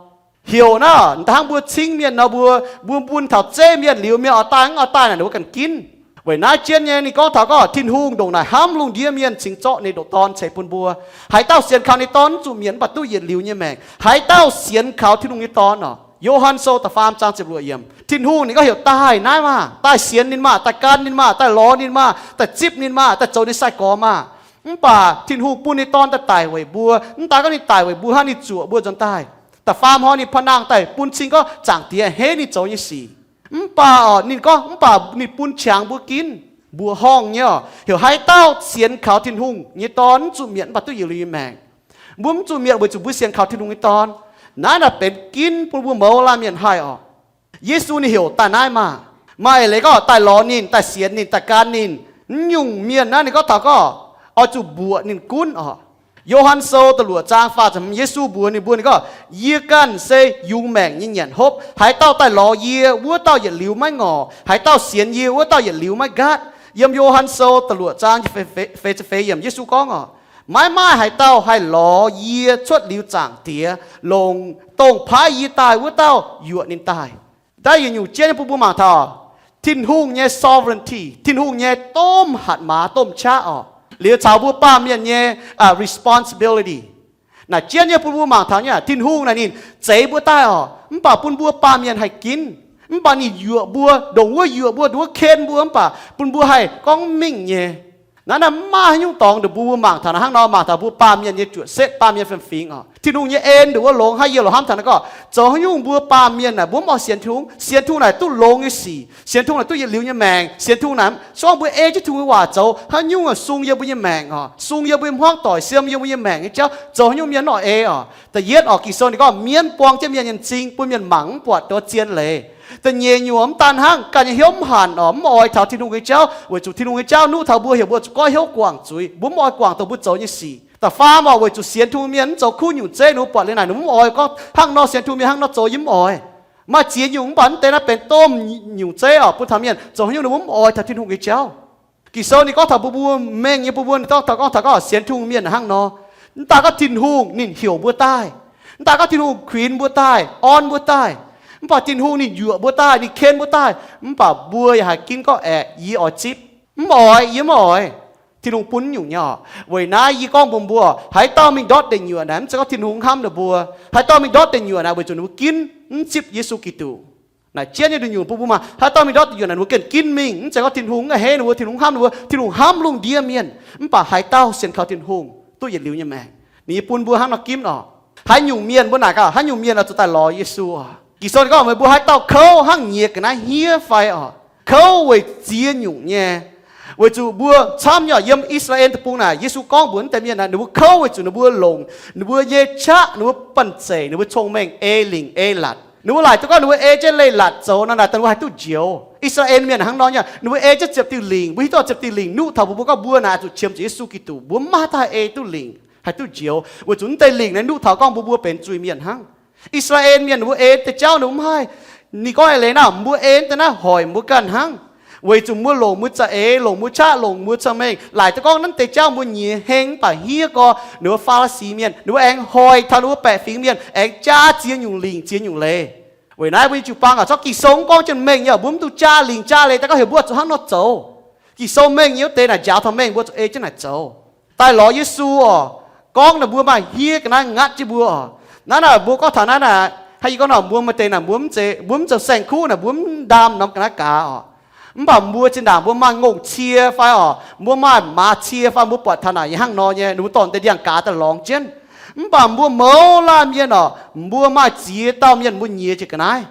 Heuc naaiv hnangv mbuo cingv mienh nor, mbuo, mbuo bun taux zeiv mienh liuz, mienh oix daaih mv oix daaih naaic ninh mbuo ganh ginv. Weic naaiv jienv nyei ninh gorngv taux gorngv Tin-Hungh ndongc naaic hnamv lungh ndiev mienh cingx zorqv ninh ndoqc Dorn ceix bun mbuo. Haaix dauh sienx kaux ninh Dorn mv zuqc mietc mv baac duqv yietc liuz nyei maengc. Haaix dauh sienx kaux Tin-Hungh nyei Dorn oc. Yo^han Sou da'faam zaang ziepc luoqc yiemc, Tin-Hungh ninh gorngv heuc daaih naaiv maah, daaih sienx ninh maah, daaih gan ninh maah, daaih lorz ninh maah, daaih zipv ninh maah, daaih zoux ninh sai-gorx maah. Mv baac Tin-Hungh bun ninh Dorn daaih daic weic mbuo. Mv daaih gorngv ninh daic weic mbuo hnangv, ninh zuoqc mbuo nzuonx daaih. Da'faam hnoi ninh pa'nangh daaih bun cing gorngv Zaangc Diex a'hneiv ninh zoux nyei sic. Mv baac oc, ninh gorngv mv baac ninh bun qangx mbuo ginv, mbuoqc horngh nyei oc, heuc haaix dauh sienx kaux Tin-Hungh nyei Dorn mv zuqc mietc mv baac duqv yietc liuz nyei maengc. Mbuo mv zuqc mietc weic zuqc mbuo sienx kaux Tin-Hungh nyei Dorn. Naaiv naaic benx ginv bun mbuo mouz laanh mienh haih oc. Yesu ninh heuc daaih naaiv maah. Maaih eix leiz gorngv daaih lorz ninh, daaih sienx ninh, daaih gan ninh. Mv nyungc mienh naaiv ninh gorngv taux gorngv oix zuqc mbuoqc ninh gunv oc. Yo^han Sou da'luoqc zaang faah ziepc hmz, Yesu mbuox ninh mbuo, ninh gorngv, Yie ganh se yungz maengc nyei nyanc hopv. Haaix dauh daaih lorz yie, wuov dauh yietc liuz maiv ngorc. Haaix dauh sienx yie, wuov dauh yietc liuz maiv nqaatv. Yiem Yo^han Sou da'luoqc zaang feix ziepc feix yiemc Yesu gorngv oc, maiv maaih haaix dauh haih lorz yie cuotv liuz Zaangc Diex, longc dongh paaiv yie daaih wuov dauh yuoqc ninh daaih. Daaih yietc nyungc jienv nyei bun mbuo mangc taux Tin-Hungh nyei sovereignty, Tin-Hungh nyei domh hatc maaz domh qaqv oc, liuz caux mbuo baamh mienh nyei responsibility. Naaic jienv nyei bun mbuo mangc taux nyei, Tin-Hungh naaic ninh zeix mbuo daaih oc, mv baac bun mbuo baamh mienh haih ginv. Mv baac ninh yuoqc mbuo, ndongc wuov yuoqc mbuo, ndongc wuov ken mbuo, mv baac bun mbuo haih gorngv mingh nyei. Naaiv naaiv mv maaih haaix nyungc dorngx ndongc mbuo mbuo mangc taux naaiv hnangv nor, mangc taux mbuo baamh mienh nyei juoqc setv, baamh mienh fiem-fingx oc. Tin-Hungh nyei en ndongc wuov longx hnangv. Yie loc hnamv taux naaiv gorngv zoux haaix nyungc mbuo baamh mienh naaic mbuo mv oix sienx Tin-Hungh. Sienx Tin-Hungh naaic duqv longx nyei sic. Sienx Tin-Hungh naaic duqv yietc liuz nyei maengc. Sienx Tin-Hungh naaic se gorngv mbuo ei jienv Tin-Hungh nyei waac zoux, haaix nyungc sung yiem mbuo nyei maengc oc, sung yiem mbuo nyei hmuangv doic, siem yiem mbuo nyei maengc nyei jauv, zoux haaix nyungc mienh mv oix ei oc. Da'yietv oc, Ging-Sou ninh gorngv mienv buang jienv mienh nyei m'zing, bun mienh mangc mv buatc duqv zien leiz. Da'nyeic nyungc mv daan hnangv, ganh nyei hnyouv mv hanc oc, mv oix taux Tin-Hungh nyei jauv, weic zuqc Tin-Hungh nyei jauv nuqv taux mbuo heuc mbuo zuqc goiv hnyouv guangc zuiz. Mbuo mv oix guangc dongh mbuo zoux nyei sic. Da'faam oc, weic zuqc sienx Tin-Hungh mienh mv zoux kuv nyungc zeiv, ninh mbuo buatc liuz naaic ninh mbuo mv oix gorngv hnangv nor sienx Tin-Hungh mienh hnangv nor zoux, yie mv oix. Maaih ziex nyungc mv baac mv deix naaiv benx domh nyungc zeiv oc, bun taux mienh zoux haaix nyungc ninh mbuo mv oix taux Tin-Hungh nyei jauv. Ging-Sou ninh gorngv taux mbuo mbuo mengh nyei, mbuo mbuo ninh gorngv taux, gorngv taux gorngv sienx Tin-Hungh mienh hnangv nor. Mv daaih gorngv Tin-Hungh ninh heuc mbuo daaih, mv daaih gorngv Tin-Hungh kuinx mbuo daaih, orn mbuo daaih, mv baac Tin-Hungh ninh yuoqc mbuo daaih, ninh ken mbuo daaih, mv baac mbuo yaac haih ginv gorngv aeqv, yie oix zipv. Mv oix, yie mv oix. Tin-Hungh bun nyungc nyei oc. Weic naaiv yie gorngv mbuox mbuo, haaix dauh mingh ndortv deic nyuoqc naaic mv zeiz gorngv Tin-Hungh mv hnamv ninh mbuo. Haaix dauh mingh ndortv deic nyuoqc naaic weic zuqc ninh mbuo ginv mv zipv Yesu Giduc. Naaic jienv nyei nduqc nyungc bun mbuo mangc, haaix dauh mingh ndortv deic nyuoqc naaic ninh mbuo gengh ginv mingh, mv zeiz gorngv Tin-Hungh mv a'hneiv ninh mbuo, Tin-Hungh mv hnamv ninh mbuo. Tin-Hungh hnamv lungh ndiev mienh, mv baac haaix dauh sienx kaux Tin-Hungh duqv yietc liuz nyei maengc. Ninh nyei bun mbuo hnangv nor ginv oc. Haaix nyungc mienh mbuo naaic gaax, haaix nyungc mienh oix zuqc daaih lorz Yesu oc? Ging-Sou ninh gorngv meih mbuo haaix dauh kouv hnangv nyiex ga'naaiv hniev fai oc? Kouv weic ziex nyungc nyei. Weic zuqc mbuo camv nyei oc, yiem I^saa^laa^en deic-bung naaic Yesu gorngv mbuox mv deix mienh naaic ninh mbuo kouv weic zuqc ninh mbuo longc ninh mbuo nyei qaqv, ninh mbuo banh zeic, ninh mbuo cong-mengh ei lingc ei latc. Ninh mbuo laaic duqv gorngv ninh mbuo ei jienv leiz-latc zoux nor naaic daaih ninh mbuo haih duqv njoux. I^saa^laa^en mienh hnangv nor nyei, ninh mbuo ei jienv ziepc diuh lingc, mbuo hiuv duqv ziepc diuh lingc nuqv taux mbuo, mbuo gorngv mbuo naaic oix zuqc qiemx zuqc Yesu Giduc, mbuo mv maaih haaix dauh haih ei duqv lingc, haih duqv njoux, weic zuqc mv deix lingc naaiv nuqv taux gorngv mbuo mbuo benx zuiz-mienh hnangv. I^saa^laa^en Mienh ninh mbuo ei deix jauv ninh mbuo mv haih. Ninh gorngv eix leiz naaiv, mbuo ei deix naaiv hoic mbuo ganh hnangv, weic zuqc mbuo longc mbuo za'eix, longc mbuo qaqv, longc mbuo cong-mengh. Laaic duqv gorngv naaiv deix jauv mbuo nyiex heng mv baac hniev gorx, ninh mbuo Faa^li^si Mienh ninh mbuo aengx hoic taux ninh mbuo baeqc fingx mienh aengx jaa ziex nyungc lingc ziex nyungc leiz. Weic naaiv mbuo nyei jiu-baang aac, zorqv Ging-Sou mv gorngv jienv mengh nyei, mbuo mv duqv jaa lingc jaa leiz daaih gorngv heuc mbuo zuqc hnangv nor zoux. Ging-Sou mengh nyei wuov deix naaic njaaux taux mengh mbuo zuqc ei jienv naaic zoux. Daaih lorz Yesu oc, gorngv ninh mbuo maaih hniev ga'naaiv ngatv jienv mbuo oc. Naaiv naaic mbuo gorngv taux naaiv naaic, hnangv yie gorngv nor, mbuo maaih deix naaic mbuo mv zeiz, mbuo mv zoux saeng-kuv naaic, mbuo mv ndaam norm ga'naaiv gaax oc. Mv baac mbuo zinh ndaangc mbuo maaih ngongh cie fai oc, mbuo maaih maaz cie fai mbuo buatc taux naaic nyei hnangv nor nyei, ninh mbuo dorh deix ndiangx-gaaz daaih lorngx jienv. Mv baac mbuo mouz laanh mienh oc, mbuo maaih ziex dauh mienh mbuo nyiex jiex ga'naaiv.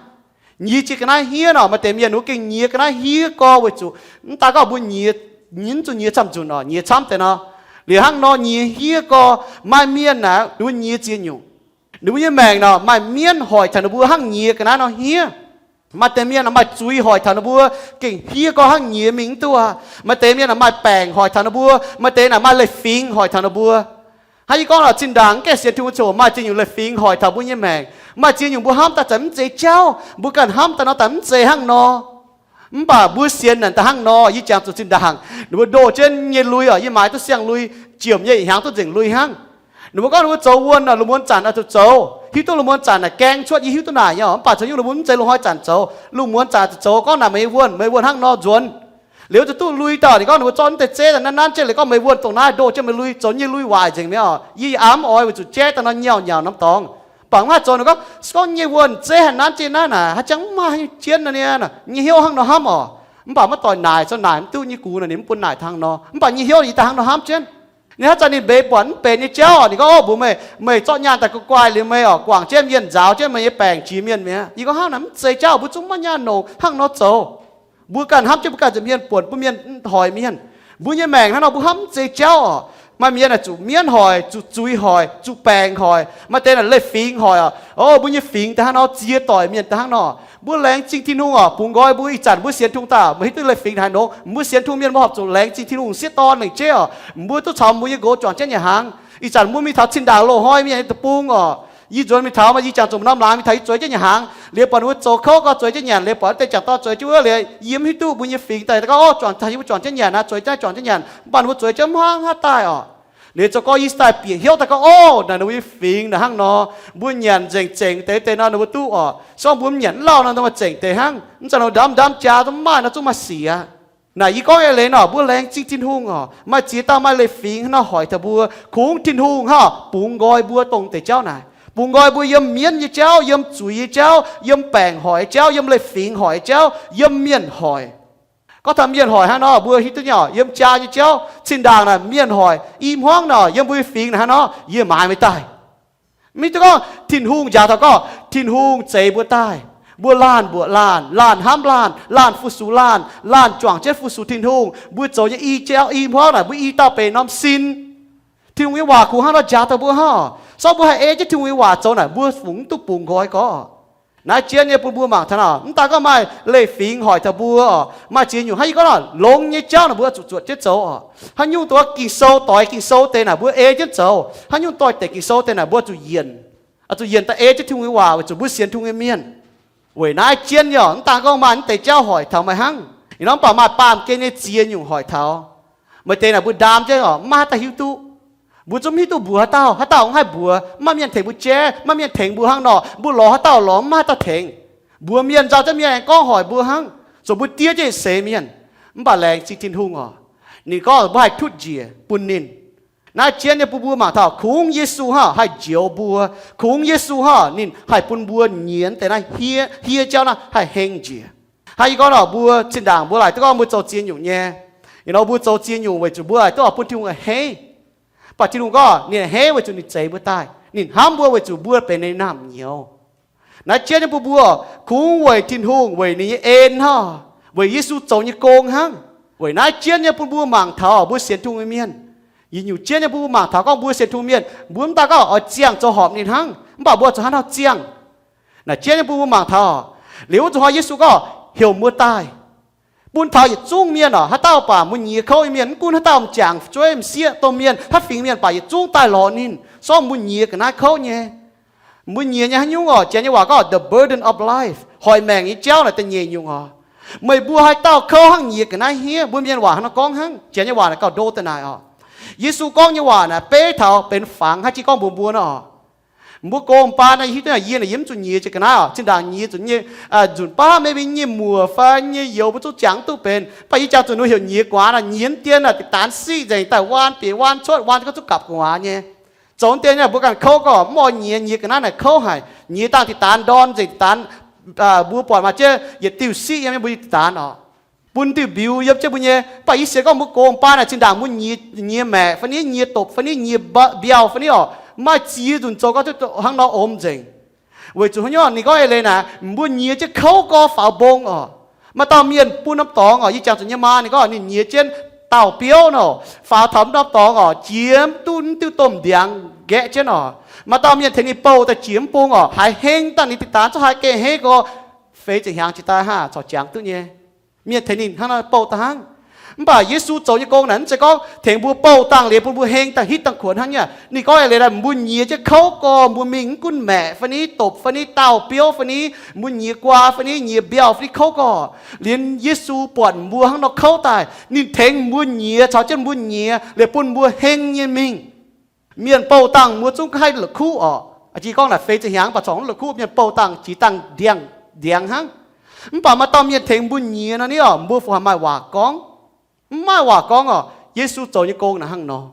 Nyiex jiex ga'naaiv hniev nor, maaih deix mienh ninh mbuo gengh nyiex ga'naaiv hniev gorx weic zuqc mv daan gorngv mbuo nyiex, nyiex mv zuqc nyiex camv-nzunc oc, nyiex camv deix nor. Liuz hnangv nor nyiex hniev gorx, maaih mienh naaic ninh mbuo nyiex ziex nyungc. Ninh mbuo nyei maengc nor maaih mienv hoic taux ninh mbuo hnangv nyiex ga'naaiv nor hniev. Maaih deix mienh maaih zuiz hoic taux ninh mbuo gengh hniev gorx hnangv nyiex mingh mv duqv. Maaih deix mienh maaih baengc hoic taux ninh mbuo, maaih deix naaic maaih leiz-fingx hoic taux ninh mbuo. Hnangv yie gorngv lorqc, zinh ndaangc mv gaengh sienx Tin-Hungh ziouc maaih ziex nyungc leiz-fingx hoic taux mbuo nyei maengc. Maaih ziex nyungc mbuo hnamv daaih zanc mv zeiz jauv, mbuo ganh hnamv daaih nor zanc mv zeiz hnangv nor. Mv baac mbuo sienx naaic daaih hnangv nor, yie jangx zuqc zinh ndaangc ninh mbuo ndoh jienv nyei lui oc, yie maaiz duqv siang-lui, jiemh nyei ih hnyangx duqv nzengc lui hnangv. Ninh mbuo gorngv ninh mbuo zoux wuonh naaic, lungh muonz zanc oix zuqc zoux, hiuv duqv lungh muonz zanc naaic gaeng cuotv, yie hiuv duqv naaic nyei oc. Mv baac zoux nyungc lungh muonz mv zeiz lungh hnoi zanc zoux, lungh muonz zanc zuqc zoux, gorngv naaic meih nyei wuonh, meih wuonh hnangv nor nzuonx. Liuz zuqc duqv lui dauh, ninh gorngv ninh mbuo zorqv mv deix zeiv daaih nanv nanv jienv, liuz gorngv meih wuonh dongh naaiv ndoh jienv meih lui, zoux nyei lui waaic nzengc mi'aqv oc. Yie aav mv oix weic zuqc jaiv daaih nor nyauh nyauc norm dorngx. Bangc mv haih zoux, ninh gorngv, se gorngv nyei wuonh zeiv haih nanv jienv naaiv naaic, haaix jangx mv maaih nyei jienv nor niaa, nyei hnyouv hnangv nor hnamv oc. Mv baac maiv doic naaic, zoux naaic mv duqv nyei gux naaic ninh mv bun naaic taux hnangv nor. Mv baac nyei hnyouv yie daaih hnangv nor hnamv jienv. Ninh haaix zanc ninh mbeix buatc mv benx nyei jauv oc, ninh gorngv, ov, mbuox meih, meih zorqv nyaanh daaih guai guai liuz meih oc, guangc jienv mienh nzaaux jienv meih nyei baengc jiex mienh mi'aqv. Yie gorngv hnangv naaic mv zeiz jauv, mbuo zungv maiv nyaanh longc hnangv nor zoux. Mbuo ganh hnamv jienv mbuo ganh nza'hmien buonc bun mienh hoic mienh. Mbuo nyei maengc hnangv nor mbuo hnamv mv zeiz jauv oc. Maaih mienh naaic zuqc mienv hoic, zuqc zuiz hoic, zuqc baengc hoic, maaih deix naaic leiz-fingx hoic oc. Ov, mbuo nyei fingx daaih hnangv nor, ziex doic mienh daaih hnangv nor. Mbuo laengz zingh Tin-Hungh oc, bungx nqoi mbuo. Ih zanc mbuo sienx Tin-Hungh daaih, meih hiuv duqv leiz-fingx haaix nor, mbuo sienx Tin-Hungh mienh mbuo horpc zuqc laengz zingh Tin-Hungh sieqv dorn lengc jeiv oc. Mbuo duqv caux mbuo nyei nqox juangc jienv nyanc hnaangx. Ih zanc mbuo mingh taux zinh ndaangc loz-hnoi mienh nyei deic-bung oc, yie nzuonx mingh taux, yie jangx zuqc norm laangz mingh taux, yie zueiz jienv nyanc hnaangx. Liuz buatc ninh mbuo zoux kouv, gorngv zueiz jienv nyanc. Liuz buatc wuov deix jangx dorn zueiz jienv wuov, liuz yie mv hiuv duqv mbuo nyei fingx daaih gorngv, ov, juangc taux yie mbuo juangc jienv nyanc naaic, zueiz jienv juangc jienv nyanc. Mv baac ninh mbuo zueiz jienv mv hnangv haaix daaih oc. Liuz zoux gorngv yie daaih bieqc hnyouv daaih gorngv, ov, naaic ninh mbuo nyei fingx naaic hnangv nor, mbuo nyanc nzengc zengc deix deix nor ninh mbuo duqv oc. Se gorngv mbuo mv nyanc mv lauh nor, ninh mbuo zengc deix hnangv. Mv zeiz nor ndamv ndamv jaa zungv mv maaih nor, zungv maaih sic aqv. Naaic yie gorngv eix leiz nor, mbuo laengz zingh Tin-Hungh oc. Maaih ziex dauh maaih leiz-fingx hnangv nor hoic taux mbuo. Kungx Tin-Hungh hnangv bungx nqoi mbuo dongh deix jauv naaic. Bungx nqoi mbuo yiem mienv nyei jauv, yiem zuiz nyei jauv, yiem baengc hoic nyei jauv, yiem leiz-fingx hoic nyei jauv, yiem mienh hoic. Gorngv taux mienh hoic hnangv nor, mbuo hiuv duqv nyei oc, yiem jaa nyei jauv, zinh ndaangc naaic mienh hoic, i hmuangv nor, yiem mbuo nyei fingx naaic hnangv nor, yie maaiz meih daaih. Mv hiuv duqv gorngv Tin-Hungh njaaux taux gorngv Tin-Hungh zeix mbuo daaih. Mbuo laanh mbuoqc laanh, laanh hnamv laanh, laanh fu-sux laanh, laanh juangc jienv fu-sux Tin-Hungh. Mbuo zoux nyei i jauv i hmuangv naaic, mbuo i dauh benx norm sin. Tin-Hungh nyei waac kungx hnangv nor njaaux taux mbuo hnangv. Se gorngv mbuo haih ei jienv Tin-Hungh nyei waac zoux naaic, mbuo fungc mv duqv bungx nqoi gorx. Naaiv jienv nyei bun mbuo mangc taux naaic, mv daan gorngv maaih leiz-fingx hoic taux mbuo oc, maaih ziex nyungc hnangv yie gorngv naaic, longx nyei jauv naaic mbuo zuqc zuotc jienv zoux oc. Haaix nyungc doz Ging-Sou, doix Ging-Sou deix naaic mbuo ei jienv zoux. Haaix nyungc doix-dekc Ging-Sou deix naaic mbuo zuqc yienc, zuqc yienc daaih ei jienv Tin-Hungh nyei waac weic zuqc mbuo sienx Tin-Hungh nyei mienh. Weic naaiv jienv nyei oc, mv daan gorngv maaih mv deix jauv hoic taux meih hnangv. Ih norm mv baac maaih baamh gen nyei ziex nyungc hoic taux. Maaih deix naaic mbuo ndaam jienv oc, mv maaih haaix dauh hiuv duqv. Mbuo zungv mv hiuv duqv mbuox haaix dauh, haaix dauh mv haih mbuox, mv maaih mienh tengx mbuo jaiv, mv maaih mienh tengx mbuo hnangv nor, mbuo lorz haaix dauh lorz mv maaih haaix dauh tengx. Mbuox mienh nzauh jienv mienh aengx gorngv hoic mbuo hnangv, zoux mbuo diev jienv seix mienh. Mv baac laengz zingh Tin-Hungh oc, ninh gorngv mbuo haih tutv njiec bun ninh. Naaiv jienv nyei bun mbuo mangc taux kungx Yesu hnangv haih njoux mbuo, kungx Yesu hnangv ninh haih bun mbuo nyiex deix naaiv hiev, hiev jauv naaiv haih heng njiec. Hnangv yie gorngv nor, mbuo zinh ndaangc mbuo laaic duqv gorngv mbuo zoux ziex nyungc nyei. Ih nor mbuo zoux ziex nyungc weic zuqc mbuo laaic duqv oix bun Tin-Hungh a'hneiv. Mv baac Tin-Hungh gorngv ninh a'hneiv weic zuqc ninh zeix mbuo daaih, ninh hnamv mbuo weic zuqc mbuo benx ninh naamh nyouz. Naaiv jienv nyei bun mbuo kungx weic Tin-Hungh, weic ninh nyei en hnangv, weic Yesu zoux nyei gong hnangv. Weic naaiv jienv nyei bun mbuo mangc taux mbuo sienx Tin-Hungh nyei mienh, yietc nyungc jienv nyei bun mbuo mangc taux gorngv mbuo sienx Tin-Hungh mienh, mbuo mv daan gorngv oix ziangh zoux horpc ninh hnangv, mv baac mbuo zuqc hnangv haaix nor ziangh. Naaic jienv nyei bun mbuo mangc taux, liuz wuov zuqc hnoi Yesu gorngv heuc mbuo daaih, bun taux yietc zungv mienh oc, haaix dauh baac mbuo nyiex kouv nyei mienh, mv gunv haaix dauh m'jangc, m'jueiv, m'sieqv, domh mienh, haaix fingx mienh baac yietc zungv daaih lorz ninh, se gorngv mbuo nyiex ga'naaiv kouv nyei. Mbuo nyiex nyei haaix nyungc oc? Janx nyei waac gorngv the burden of life, hoic maengc nyei jauv naaic da'nyeic nyungc oc. Meih mbuo haaix dauh kouv hnangv nyiex ga'naaiv hniev? Mbuo mienh waac hnangv nor gorngv hnangv. Janx nyei waac naaic gauh ndo daaih naaic oc. Yesu gorngv nyei waac naaic beiv taux benx fangx haic, jiex gorngv mbuox mbuo nor oc. Mbuo gox baan naaic hiuv duqv naaic, yie naaic yie mv zuqc nyiex jiex ga'naaiv oc. Zinh ndaangc nyiex zuqc nyei, nzunc baav maybe nyei muoc fai nyei youz mbuo zungv jangx duqv benx. Mv baac yie jangx zuqc ninh heuc nyiex gu'nguaaz naaic, nyiex dien naaic daaih deix daan siqv nzengc, daaih waan bieqc waan cuotv, waan cuotv zungv gapv gu'nguaaz nyei. Zoux dien naaic mbuo ganh kouv gorngv mv oix nyiex, nyiex ga'naaiv naaic kouv haic. Nyiex dangh deix daan ndorn nzengc, deix daan mbuo buatc maaih jienv yietc diuh siqv yiem mbuo nyei deix daan oc, bun diuh mbiuz yiem jienv mbuo nyei. Mv baac yie sienx gorngv mbuo gox baan naaic zinh ndaangc mbuo nyiex, nyiex maeqc fai ni, nyiex dopc fai ni, nyiex mbiauh fai ni oc, maaih ziex nzunc zoux gorngv hnangv nor omx nzengc. Weic zuqc haaix nyungc? Ninh gorngv eix leiz naaic, mbuo nyiex jienv kouv gorx faaux mbong oc. Maaih dauh mienh bun norm dorngx oc, yie jangx zuqc nyei maa ninh gorngv ninh nyiex jienv dauh biouv nor, faaux taux norm dorngx oc, jiex mv duqv, mv diuh domh ndiangx nqaeqv jienv oc. Maaih dauh mienh tengx ninh bouh daaih jiex mv bung oc, haiz heng dangh ninh deix daan zungv haih geh hei gorx, feix ziepc hnyangx jiex daaih hnangv corc jangx duqv nyei. Mienh tengx ninh hnangv nor bouh daaih hnangv. Mv baac Yesu zoux nyei gong naaic mv zeiz gorngv tengx mbuo bouh dangh liuz bun mbuo heng dangh hitv dangh kuonx hnangv nyei. Ninh gorngv eix leiz naaic, mbuo nyiex jienv kouv gorx, mbuo mingh mv gunv maeqc fai ni, dopc fai ni, dauh biouv fai ni, mbuo nyiex guaa fai ni, nyiex mbiauh fai ni kouv gorx, liuz Yesu buatc mbuo hnangv nor kouv daaih, ninh tengx mbuo nyiex, caux jienv mbuo nyiex liuz bun mbuo heng nyei mingh. Mienh bouh dangh mbuo zungv haih la'kuqv oc. Jiex gorngv naaic feix ziepc hnyangx mv baac corc mv la'kuqv, mienh bouh dangh jiex dangh ndiangx, ndiangx hnangv. Mv baac maaih dauh mienh tengx mbuo nyiex nor ni oc, mbuo fungc haih maaih waac gorngv. Mv maaih waac gorngv oc. Yesu zoux nyei gong naaic hnangv nor.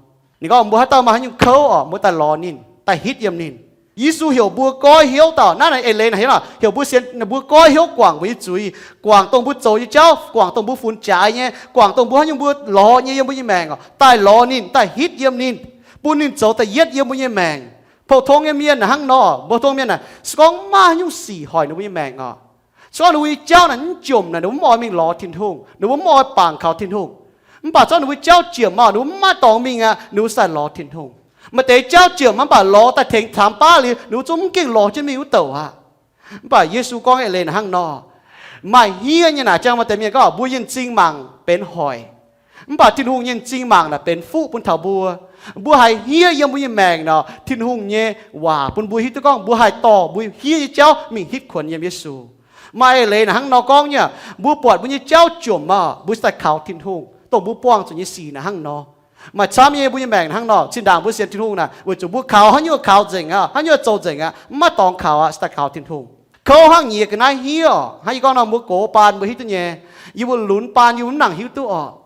Ninh gorngv mbuo haaix dauh maaih haaix nyungc kouv oc, mbuo daaih lorz ninh, daaih hitv yiem ninh. Yesu heuc mbuo goiv hnyouv dauh naaiv naaic eix leiz naaic heuc, heuc mbuo sienx, mbuo goiv hnyouv guangc mbuo nyei zuiz, guangc dongh mbuo zoux nyei jauv, guangc dongh mbuo funx jaaix nyei, guangc dongh mbuo haaix nyungc mbuo lorz nyei yiem mbuo nyei maengc oc, daaih lorz ninh, daaih hitv yiem ninh, bun ninh zoux da'yietv yiem mbuo nyei maengc. Pou-tong nyei mienh naaic hnangv nor, pou-tong mienh naaic se gorngv mv maaih haaix nyungc sic hoic ninh mbuo nyei maengc oc. Se gorngv ninh mbuo nyei jauv naaic mv jomc naaic, ninh mbuo mv oix mingh lorz Tin-Hungh, ninh mbuo mv oix bangc kaux Tin-Hungh. Mv baac se gorngv ninh mbuo jauv jomc oc, ninh mbuo mv maaih dorngx mingh aqv, ninh mbuo sai lorz Tin-Hungh. Maaih deix jauv jomc mv baac lorz daaih tengx camx baav liuz, ninh mbuo zungv mv gengh lorz jienv mingh wuov douc aqv. Mv baac Yesu gorngv eix leiz naaic hnangv nor, maaih hniev nyei naaic, jangx maaih deix mienh gorngv mbuo nyei m'zing mangc benx hoic, mv baac Tin-Hungh nyei m'zing mangc naaic benx fuqv bun taux mbuo. Mbuo haiz hniev yiem mbuo nyei maengc nor, Tin-Hungh nyei waac bun mbuo hiuv duqv gorngv mbuo haih dorh mbuo hniev nyei jauv mingh hitv kuonx yiem Yesu. Maaih eix leiz naaic hnangv nor gorngv nyei, mbuo buatc mbuo nyei jauv jomc oc, mbuo daaih kaux Tin-Hungh, dongh mbuo buangh zuqc nyei sic naaic hnangv nor. Maaih camv nyei mbuo nyei maengc hnangv nor, zinh ndaangc mbuo sienx Tin-Hungh naaic, weic zuqc mbuo kaux haaix nyungc kaux nzengc aqv, haaix nyungc zoux nzengc aqv, mv maaih dorngx kaux aqv, se daaih kaux Tin-Hungh. Kouv hnangv nyiex ga'naaiv hniev oc. Hnangv yie gorngv nor, mbuo gox baan mbuo hiuv duqv nyei. Yie mbuo lunx baan yie mbuo mv nangc hiuv duqv oc.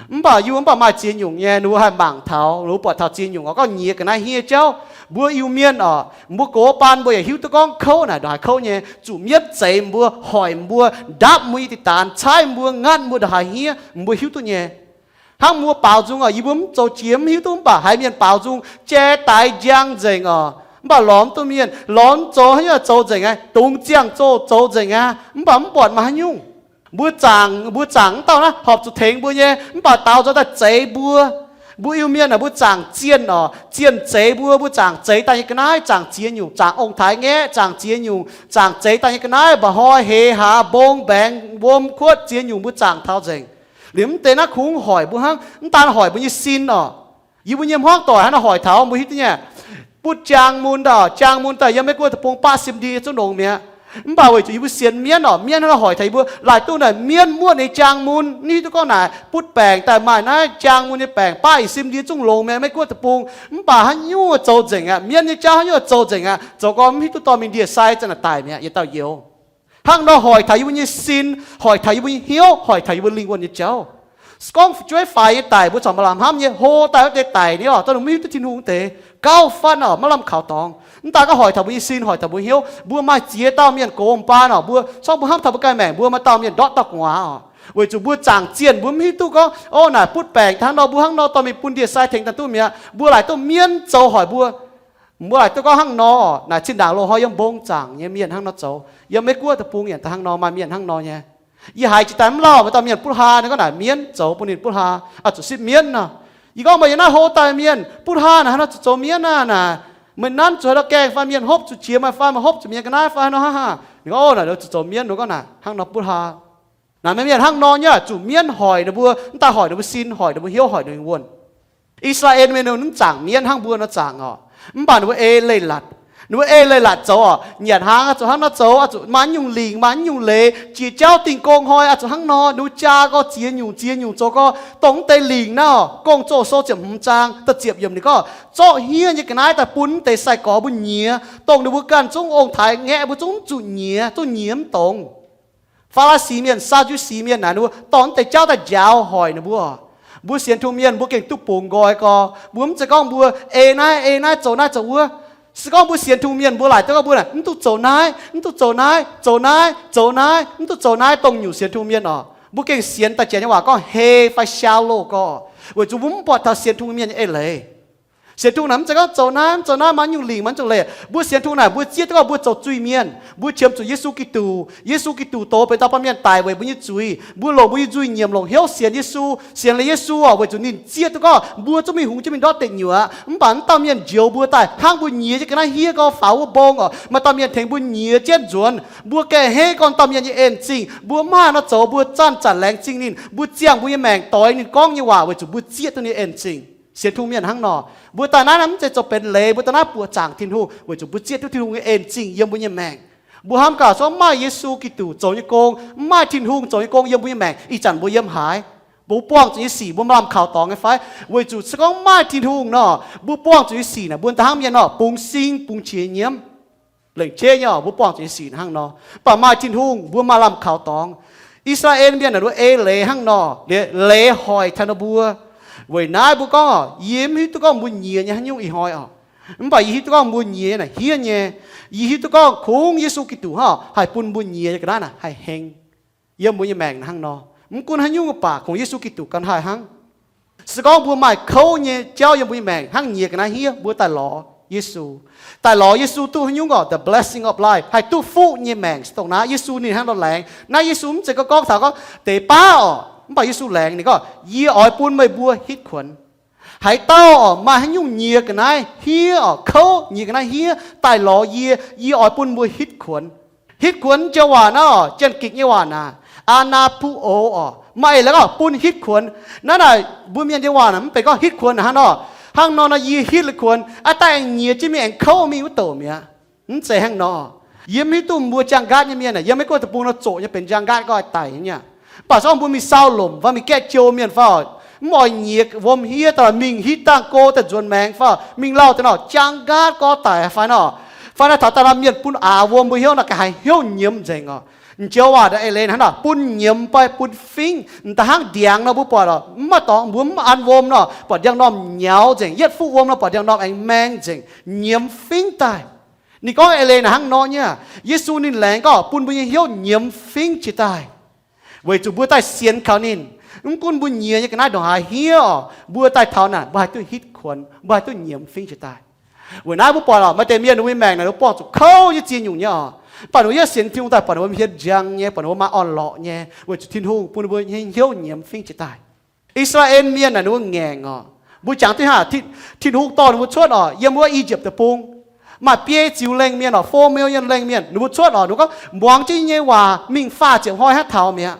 Mv baac yie mbuo mv baac maaih ziex nyungc nyei, ninh mbuo haih mangc taux, ninh mbuo buatc taux ziex nyungc oc, gorngv nyiex ga'naaiv hniev jauv. Mbuo Iu-Mienh oc, mbuo gox baan mbuo yaac hiuv duqv gorngv kouv naaic ndongc haaix kouv nyei, zuqc mienv zeix mbuo, hoic mbuo, ndapv mbuo nyei deix daanx, caaiv mbuo, ngatv mbuo ndongc haaix hniev, mbuo hiuv duqv nyei. Hnangv mbuo baaux nzung oc, yie mbuo mv zoux jiex mv hiuv duqv, mv baac haiz mienh baaux nzung jai daix njang nzengc oc, mv baac lorz mv duqv mienh, lorz mv zoux haaix nyungc, zoux nzengc aqv, dungx ziangh zoh zoux nzengc aqv, mv baac mv buatc maaih haaix nyungc. Mbuo zaangc, mbuo zaangc mv dauh naaiv horpc zuqc tengx mbuo nyei, mv baac daaux nzoux daaih zeix mbuo. Mbuo Iu-Mienh aah, mbuo zaangc zienh oc, zienh zeix mbuo, mbuo zaangc zeix daaih nyei ga'naaiv, zaangc ziex nyungc, zaangc ong-taaix ngaeqv, zaangc ziex nyungc, zaangc zeix daaih nyei ga'naaiv, mba'hnoi, heix, hlaax, mbong, mbaengx, wuom, kuotv, ziex nyungc mbuo zaangc taux nzengc. Liuz mv deix naaiv kungx hoic mbuo hnangv, mv daan hoic mbuo nyei sin oc. Yie mbuo nyei hmuangv doic hnangv nor hoic taux mbuo hiuv duqv nyei. Butv jaang mun daaih, jaang mun daaih yiem Meiv Guoqv deic-bung baqv sim ndie zungv longx mi'aqv. Mv baac weic zuqc yie mbuo sienx mienv oc, mienv hnangv nor hoic taux yie mbuo, laaic duqv naaic mienv muoqv ninh jaang mun, mv hiuv duqv gorngv naaic butv baengc daaih maaih naaiv jaang mun nyei baengc baqv ih sim ndie zungv longx mi'aqv Meiv Guoqv deic-bung. Mv baac haaix nyungc zoux nzengc aqv, mienv nyei jauv haaix nyungc zoux nzengc aqv, zoux gorngv mv hiuv duqv dorh mingh ndie-sai za'naaic daic mi'aqv yietc dauh youz. Hnangv nor hoic taux yie mbuo nyei sin, hoic taux yie mbuo nyei hnyouv, hoic taux yie mbuo lingh wuonh nyei jauv. Se gorngv fu'jueiv faix nyei daic mbuo corc maaih lamh hnamv nyei, hlo daaih wuov deix daic ni oc, daaih mv hiuv duqv Tin-Hungh wuov deix, gauh fatv oc, maiv lamh kaux dorngx. Mv daaih gorngv hoic taux mbuo nyei sin, hoic taux mbuo hnyouv. Mbuo maaih ziex dauh mienh gox baan oc, mbuo corc mbuo hnamv taux mbuo ganh maengc, mbuo maaih dauh mienh ndortv dauh gu'nguaaz oc. Weic zuqc mbuo zaangc zienh mbuo mv hiuv duqv gorngv, o, naaic butv baengc hnangv nor, mbuo hnangv nor dorh mingh bun ndie-sai tengx daaih duqv mi'aqv. Mbuo laaic duqv mienv zoux hoic mbuo. Mbuo laaic duqv gorngv hnangv nor, naaic zinh ndaangc loz-hnoi yiem mbong zaangc nyei mienh hnangv nor zoux. Yiem Meiv Guoqv deic-bung yaac daaih hnangv nor maaih mienh hnangv nor nyei. Yie haiz jiex daaih mv lauh, maaih dauh mienh butv haa, ninh gorngv naaic mienv zoux bun ninh butv haa, oix zuqc sipv mienv nor. Yie gorngv meih yiem naaiv hlo daaih mienh butv haa naaic, haaix nor zuqc zoux mienv naaic? Naaic meih nanv zuqc haaix dauh gaengh fai mienh hopv zuqc qiex maaih fai meih hopv zuqc mienh ga'naaiv fai haaix nor hnangv haac? Ninh gorngv, o, naaic zuqc zoux mienv, ninh gorngv naaic hnangv nor butv haa. Naaic mienh hnangv nor nyei, zuqc mienv hoic ninh mbuo, mv daaih hoic ninh mbuo sin, hoic ninh mbuo hnyouv, hoic ninh mbuo wuonh. I^saa^laa^en mienh ninh mv zaangc mienv hnangv mbuo nor zaangc oc. Mv baac ninh mbuo ei leiz-latc. Ninh mbuo eix leiz laatc zoux oc. Nyanc hnaangx oix zuqc hnangv nor zoux, oix zuqc maaih nyungc lingc, maaih nyungc leiz, jiex jauv dingh gong hnoi oix zuqc hnangv nor. Ninh mbuo jaa gorx ziex nyungc ziex nyungc zoux gorx, dongh mv deix lingc naaiv oc. Gong-Zoh sou ziepc hmz zaang da'ziepc yiemc ninh gorngv, zorqv hniev nyei ga'naaiv daaih bun mv deix sai-gorx mbuo nyiex, dongh ninh mbuo ganh zungv ong-taaix ngaeqv mbuo zungv zuqc nyiex, zungv nyiex mv dongz. Faa^laa^si mienh, Saa^ndu^si mienh naaic ninh mbuo dorh mv deix jauv daaih njaaux hoic ninh mbuo. Mbuo sienx Tin-Hungh mienh mbuo gengh duqv bungx nqoi gorx. Mbuo mv zeiz gorngv mbuo ei naaiv ei naaiv, zoux naaiv zoux wuov. Se gorngv mbuo sienx Tin-Hungh mienh mbuo laaic duqv gorngv mbuo naaic mv duqv zoux naaiv, mv duqv zoux naaiv, zoux naaiv, zoux naaiv, mv duqv zoux naaiv, mv duqv zoux naaiv, mv duqv zoux naaiv, dongh nyungc sienx Tin-Hungh mienh oc. Mbuo gengh sienx daaih janx nyei waac gorngv hei fai shallow gorx, weic zuqc mbuo mv buatc taux sienx Tin-Hungh mienh nyei eix leiz. Sienx Tin-Hungh naaic mv zeiz gorngv zoux naaiv, zoux naaiv, maaih nyungc lingc, maaih nyungc leiz. Mbuo sienx Tin-Hungh naaic mbuo zieqv duqv gorngv mbuo zoux zuiz-mienh, mbuo qiemx zuqc Yesu Giduc. Yesu Giduc doz benx dauh baamh mienh daic weic mbuo nyei zuiz. Mbuo longc mbuo nyei nzuih nyiemc longc hnyouv sienx Yesu, sienx liuz Yesu oc, weic zuqc ninh zieqv duqv gorngv mbuo zungv mingh hungx jienv mingh ndortv deic nyuoqc. Mv baac mv dauh mienh njoux mbuo daaih hnangv mbuo nyiex jienv ga'naaiv hniev gorx faaux wuov mbong oc. Maaih dauh mienh tengx mbuo nyiex jienv nzuonx. Mbuo gengh hei gorngv dauh mienh nyei en zingh. Mbuo mv haih nor zoux, mbuo zanc-zanc laengz zingh ninh, mbuo ziangh mbuo nyei maengc doix ninh gorngv nyei waac weic zuqc mbuo zieqv duqv ninh nyei en zingh. Sienx Tin-Hungh mienh hnangv nor. Mbuo daaih naaiv mv zeiz zoux benx leiz, mbuo daaih naaiv buoqc zaangc Tin-Hungh weic zuqc mbuo zieqv duqv Tin-Hungh nyei en zingh yiem mbuo nyei maengc. Mbuo hnamv gaax, se gorngv mv maaih Yesu Giduc zoux nyei gong, mv maaih Tin-Hungh zoux nyei gong yiem mbuo nyei maengc, ih zanc mbuo yiem haaix? Mbuo buangh zuqc nyei sic mbuo maaih lamh kaux dorngx nyei fai? Weic zuqc se gorngv mv maaih Tin-Hungh nor, mbuo buangh zuqc nyei sic naaic mbuo da'hnangv mienh nor bungx sing bungx qiex nyiemv. Lengc jeiv nyei oc, mbuo buangh zuqc nyei sic hnangv nor. Mv baac maaih Tin-Hungh mbuo maaih lamh kaux dorngx. I^saa^laa^en mienh naaic ninh mbuo eix leiz hnangv nor, leiz hoic taux ninh mbuo. Weic naaiv mbuo gorngv oc, yie mv hiuv duqv gorngv mbuo nyiex nyei haaix nyungc ih hnoi oc. Mv baac yie hiuv duqv gorngv mbuo nyiex naaic hiev nyei. Yie hiuv duqv gorngv kungx Yesu Giduc hnangv oc haih bun mbuo nyiex nyei ga'naaiv naaic haih heng yiem mbuo nyei maengc hnangv nor. Mv gunv haaix nyungc mv baac kungx Yesu Giduc ganh haih hnangv. Se gorngv mbuo maaih kouv nyei jauv yiem mbuo nyei maengc hnangv nyiex ga'naaiv hiev, mbuo daaih lorz Yesu. Daaih lorz Yesu duqv haaix nyungc oc, the blessing of life, haih duqv fuqv nyei maengc se dongh naaiv. Yesu ninh hnangv nor laengz. Naaiv Yesu mv zeiz gorngv gorngv taux gorngv deix baav oc. Mv baac Yesu laengz ninh gorngv, yie oix bun meih mbuo hitv kuonx. Haaix dauh oc maaih haaix nyungc nyiex ga'naaiv hiev oc, kouv nyiex ga'naaiv hiev daaih lorz yie, yie oix bun mbuo hitv kuonx. Hitv kuonx joux waac naaiv oc, Janx-Gikc nyei waac naaic, aa naa pu o oc, maaih eix leiz gorngv bun hitv kuonx. Naaiv naaic mbuo mienh nyei waac naaic mv benx gorngv hitv kuonx hnangv nor. Hnangv nor nor yie hitv liuz kuonx, aa daaih aengx nyiex jienv mingh aengx kouv mingh wuov douc mi'aqv. Mv zeiz hnangv nor. Yie mv hiuv duqv mbuo jaang nqaatv nyei mienh aah, yiem Meiv Guoqv deic-bung nor zoqc nyei benx jaang nqaatv gorx daic nyei. Mv baac se gorngv mbuo mingh sau lomc fai mingh gaeqv jou mienh fai, mv oix nyiex wuom hiev daaih mingh hitv dangh go daaih nzuonx maengx fai mingh lauh deix nor, jaang nqaatv gorx daic fai nor. Fai naaiv taux daaih nor mienh bun aax wuom mbuo hnyouv nor, ga'haaix hnyouv nyiemz nzengc oc. M'njoux waac naaiv eix leiz hnangv nor, bun nyiemz fai bun fingv. M'daaih hnangv ndiangx nor mbuo buatc oc, mv maaih dorngx mbuo mv an wuom nor, buatc ndiangx-normh nyaux nzengc. Yietv fuqv wuom nor buatc ndiangx-normh aengx maeng nzengc, nyiemz fingv daaih. Ninh gorngv eix leiz naaic hnangv nor nyei. Yesu ninh laengz gorngv bun mbuo nyei hnyouv nyiemz fingv jiez daaih, weic zuqc mbuo daaih sienx kaux ninh. Mv gunv mbuo nyiex nyei ga'naaiv ndongc haaix hniev oc, mbuo daaih taux naaic mbuo haih duqv hitv kuonx, mbuo haih duqv nyiemz fingv jiez daaih. Weic naaiv mbuo buatc oc, maaih deix mienh ninh mbuo nyei maengc naaic ninh mbuo buangh zuqc kouv nyei ziex nyungc nyei oc. Mv baac ninh mbuo yietv sienx Tin-Hungh daaih buatc ninh mbuo mingh hietv njang nyei, buatc ninh mbuo maaih orn-lorqc nyei, weic zuqc Tin-Hungh bun ninh mbuo nyei hnyouv nyiemz fingv jiez daaih. I^saa^laa^en mienh naaic ninh mbuo ngaengc oc. Mbuo jangx duqv hnangv, Tin-Hungh dorh ninh mbuo cuotv oc, yiem wuov I^yipv Deic-Bung. Maaih biei ziux lengh mienh oc, four million lengh mienh, ninh mbuo cuotv oc, ninh mbuo gorngv muangx jienv yie nyei waac mingh faah ziepc hnoi hnangv taux mi'aqv.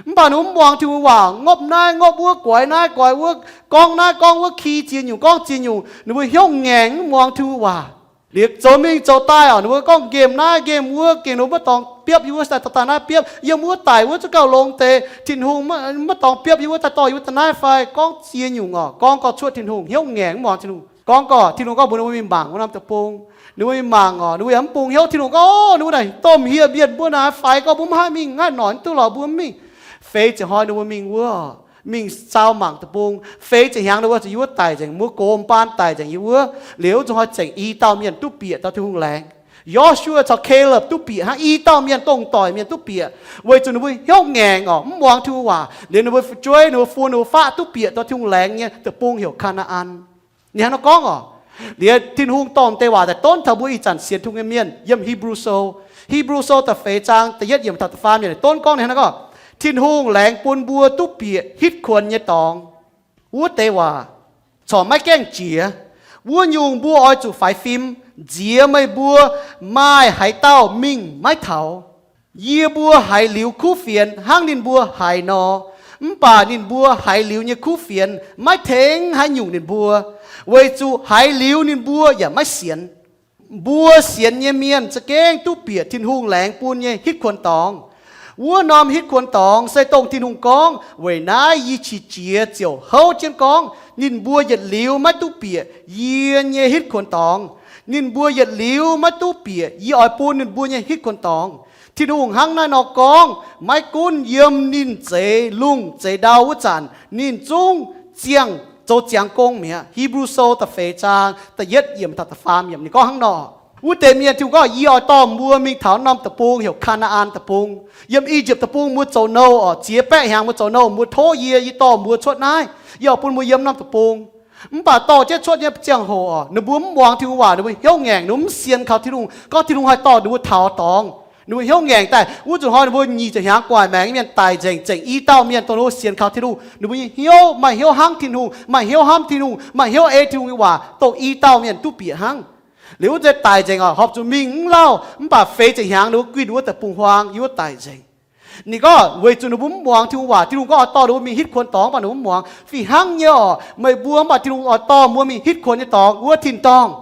Mv baac ninh mbuo mv muangx Tin-Hungh waac, ngopv naaiv ngopv wuov, guaix naaiv guaix wuov, gorngv naaiv gorngv wuov, ki ziex nyungc gorngv ziex nyungc, ninh mbuo hnyouv ngaengc mv muangx Tin-Hungh waac. Liuz zoux mingh zoux daaih oc, ninh mbuo gorngv nqemh naaiv nqemh wuov, gengh ninh mbuo maiv dorngx biopv yie wuov, daaih daaih naaiv biopv, yiem wuov daic wuov zungv gauh longx deix. Tin-Hungh maiv dorngx biopv yie wuov, daaih dorh yie wuov daaih naaiv fai, gorngv ziex nyungc oc, gorngv gorx cuotv Tin-Hungh, hnyouv ngaengc mv muangx Tin-Hungh. Gorngv gorx, Tin-Hungh gorngv mbuox ninh mbuo mingh mangc wuov norm deic-bung. Ninh mbuo mingh mangc oc, ninh mbuo yaac mv bungx hnyouv. Tin-Hungh gorngv, Ov, ninh mbuo naaic domh hieh mienh mbuo naaic faix gorx, mbuo mv haih mingh, mv haih noic duqv lorqc, mbuo mv mingh. Feix ziepc hnoi ninh mbuo mingh wuov, mingh saau mangc deic-bung. Feix ziepc hnyangx ninh mbuo zuqc yiem wuov daic nzengc, mbuo gox baan daic nzengc yiem wuov. Liuz zungv hnoi zengc i dauh mienh duqv bieqc taux Tin-Hungh laengz. Yo^su^waa caux Kaleb duqv bieqc hnangv, i dauh mienh dongh doic mienh duqv bieqc, weic zuqc ninh mbuo hnyouv ngaengc oc, mv muangx Tin-Hungh waac. Liuz ninh mbuo fu'jueiv, ninh mbuo fun, ninh mbuo faqv duqv bieqc taux Tin-Hungh laengz nyei deic-bung heuc Kaa^naa^an. Ninh hnangv nor gorngv oc. Liuz Tin-Hungh dorh deix waac daaih donv taux mbuo ih zanc sienx Tin-Hungh nyei mienh yiem Hipv^lu Sou. Hipv^lu Sou da'feix zaang da'yietv yiemc taux da'faam yiemc donv gorngv ninh hnangv nor gorngv, Tin-Hungh laengz bun mbuo duqv bieqc hitv kuonx nyei dorngx. Wuov deix waac corc maiv gaengh jiex. Wuov nyungc mbuo oix zuqc faix fim. Nziex meih mbuo maaih haaix dauh mingh maiv taux. Yie mbuo haiz liuz kuv fienx hnangv ninh mbuo haiz nor, mv baac ninh mbuo haiz liuz nyei kuv fienx maiv tengx haaix nyungc ninh mbuo, weic zuqc haiz liuz ninh mbuo yaac maiv sienx. Mbuo sienx nyei mienh za'gengh duqv bieqc Tin-Hungh laengz bun nyei hitv kuonx dorngx. Wuov norm hitv kuonx dorngx se dongh Tin-Hungh gorngv, weic naaiv yie qiex jiez ziouc houv jienv gorngv, ninh mbuo yietc liuz maiv duqv bieqc yie nyei hitv kuonx dorngx. Ninh mbuo yietc liuz maiv duqv bieqc yie oix bun ninh mbuo nyei hitv kuonx dorngx. Tin-Hungh hnangv naaiv nor gorngv, maiv gunv yiem ninh zeix lungh zeix ndau wuov zanc, ninh zungv ziangh zoux ziangx gong mi'aqv. Hipv^lu Sou da'feix zaang da'yietv yiemc taux da'faam yiemc ninh gorngv hnangv nor. Wuov deix mienh Tin-Hungh gorngv, yie oix dorh mbuo mingh taux norm deic-bung heuc Kaa^naa^an Deic-Bung. Yiem I^yipv Deic-Bung mbuo zoux nouh oc, ziex baeqv hnyangx mbuo zoux nouh, mbuo tov yie, yie dorh mbuo cuotv naaiv. Yie oix bun mbuo yiem norm deic-bung. Mv baac dorh jienv cuotv nyei ziangh hoc oc, ninh mbuo mv muangx Tin-Hungh waac, ninh mbuo hnyouv ngaengc, ninh mbuo mv sienx kaux Tin-Hungh gorngv Tin-Hungh haih dorh ninh mbuo taux dorngx. Ninh mbuo hnyouv ngaengc daaih, wuov zanc hnoi ninh mbuo nyic ziepc hnyangx gu'nguaaic maengx mienh daic nzengc, zengc i dauh mienh dongh ninh mbuo sienx kaux Tin-Hungh. Ninh mbuo nyei hnyouv maaih hnyouv hnamv Tin-Hungh, maaih hnyouv hnamv Tin-Hungh, maaih hnyouv ei Tin-Hungh nyei waac, dongh i dauh mienh duqv bieqc hnangv. Liuz wuov deix daic nzengc oc, horpc zuqc mingh mv lauh, mv baac feix ziepc hnyangx ninh mbuo guinh wuov deic-bung-huaang, yiem wuov daic nzengc. Ninh gorngv weic zuqc ninh mbuo mv muangx Tin-Hungh waac. Tin-Hungh gorngv oix dorh ninh mbuo mingh hitv kuonx dorngx, mv baac ninh mbuo mv muangx. Fih hnangv nyei oc, meih mbuo mv baac Tin-Hungh oix dorh mbuo mingh hitv kuonx nyei dorngx wuov tin-dorngh.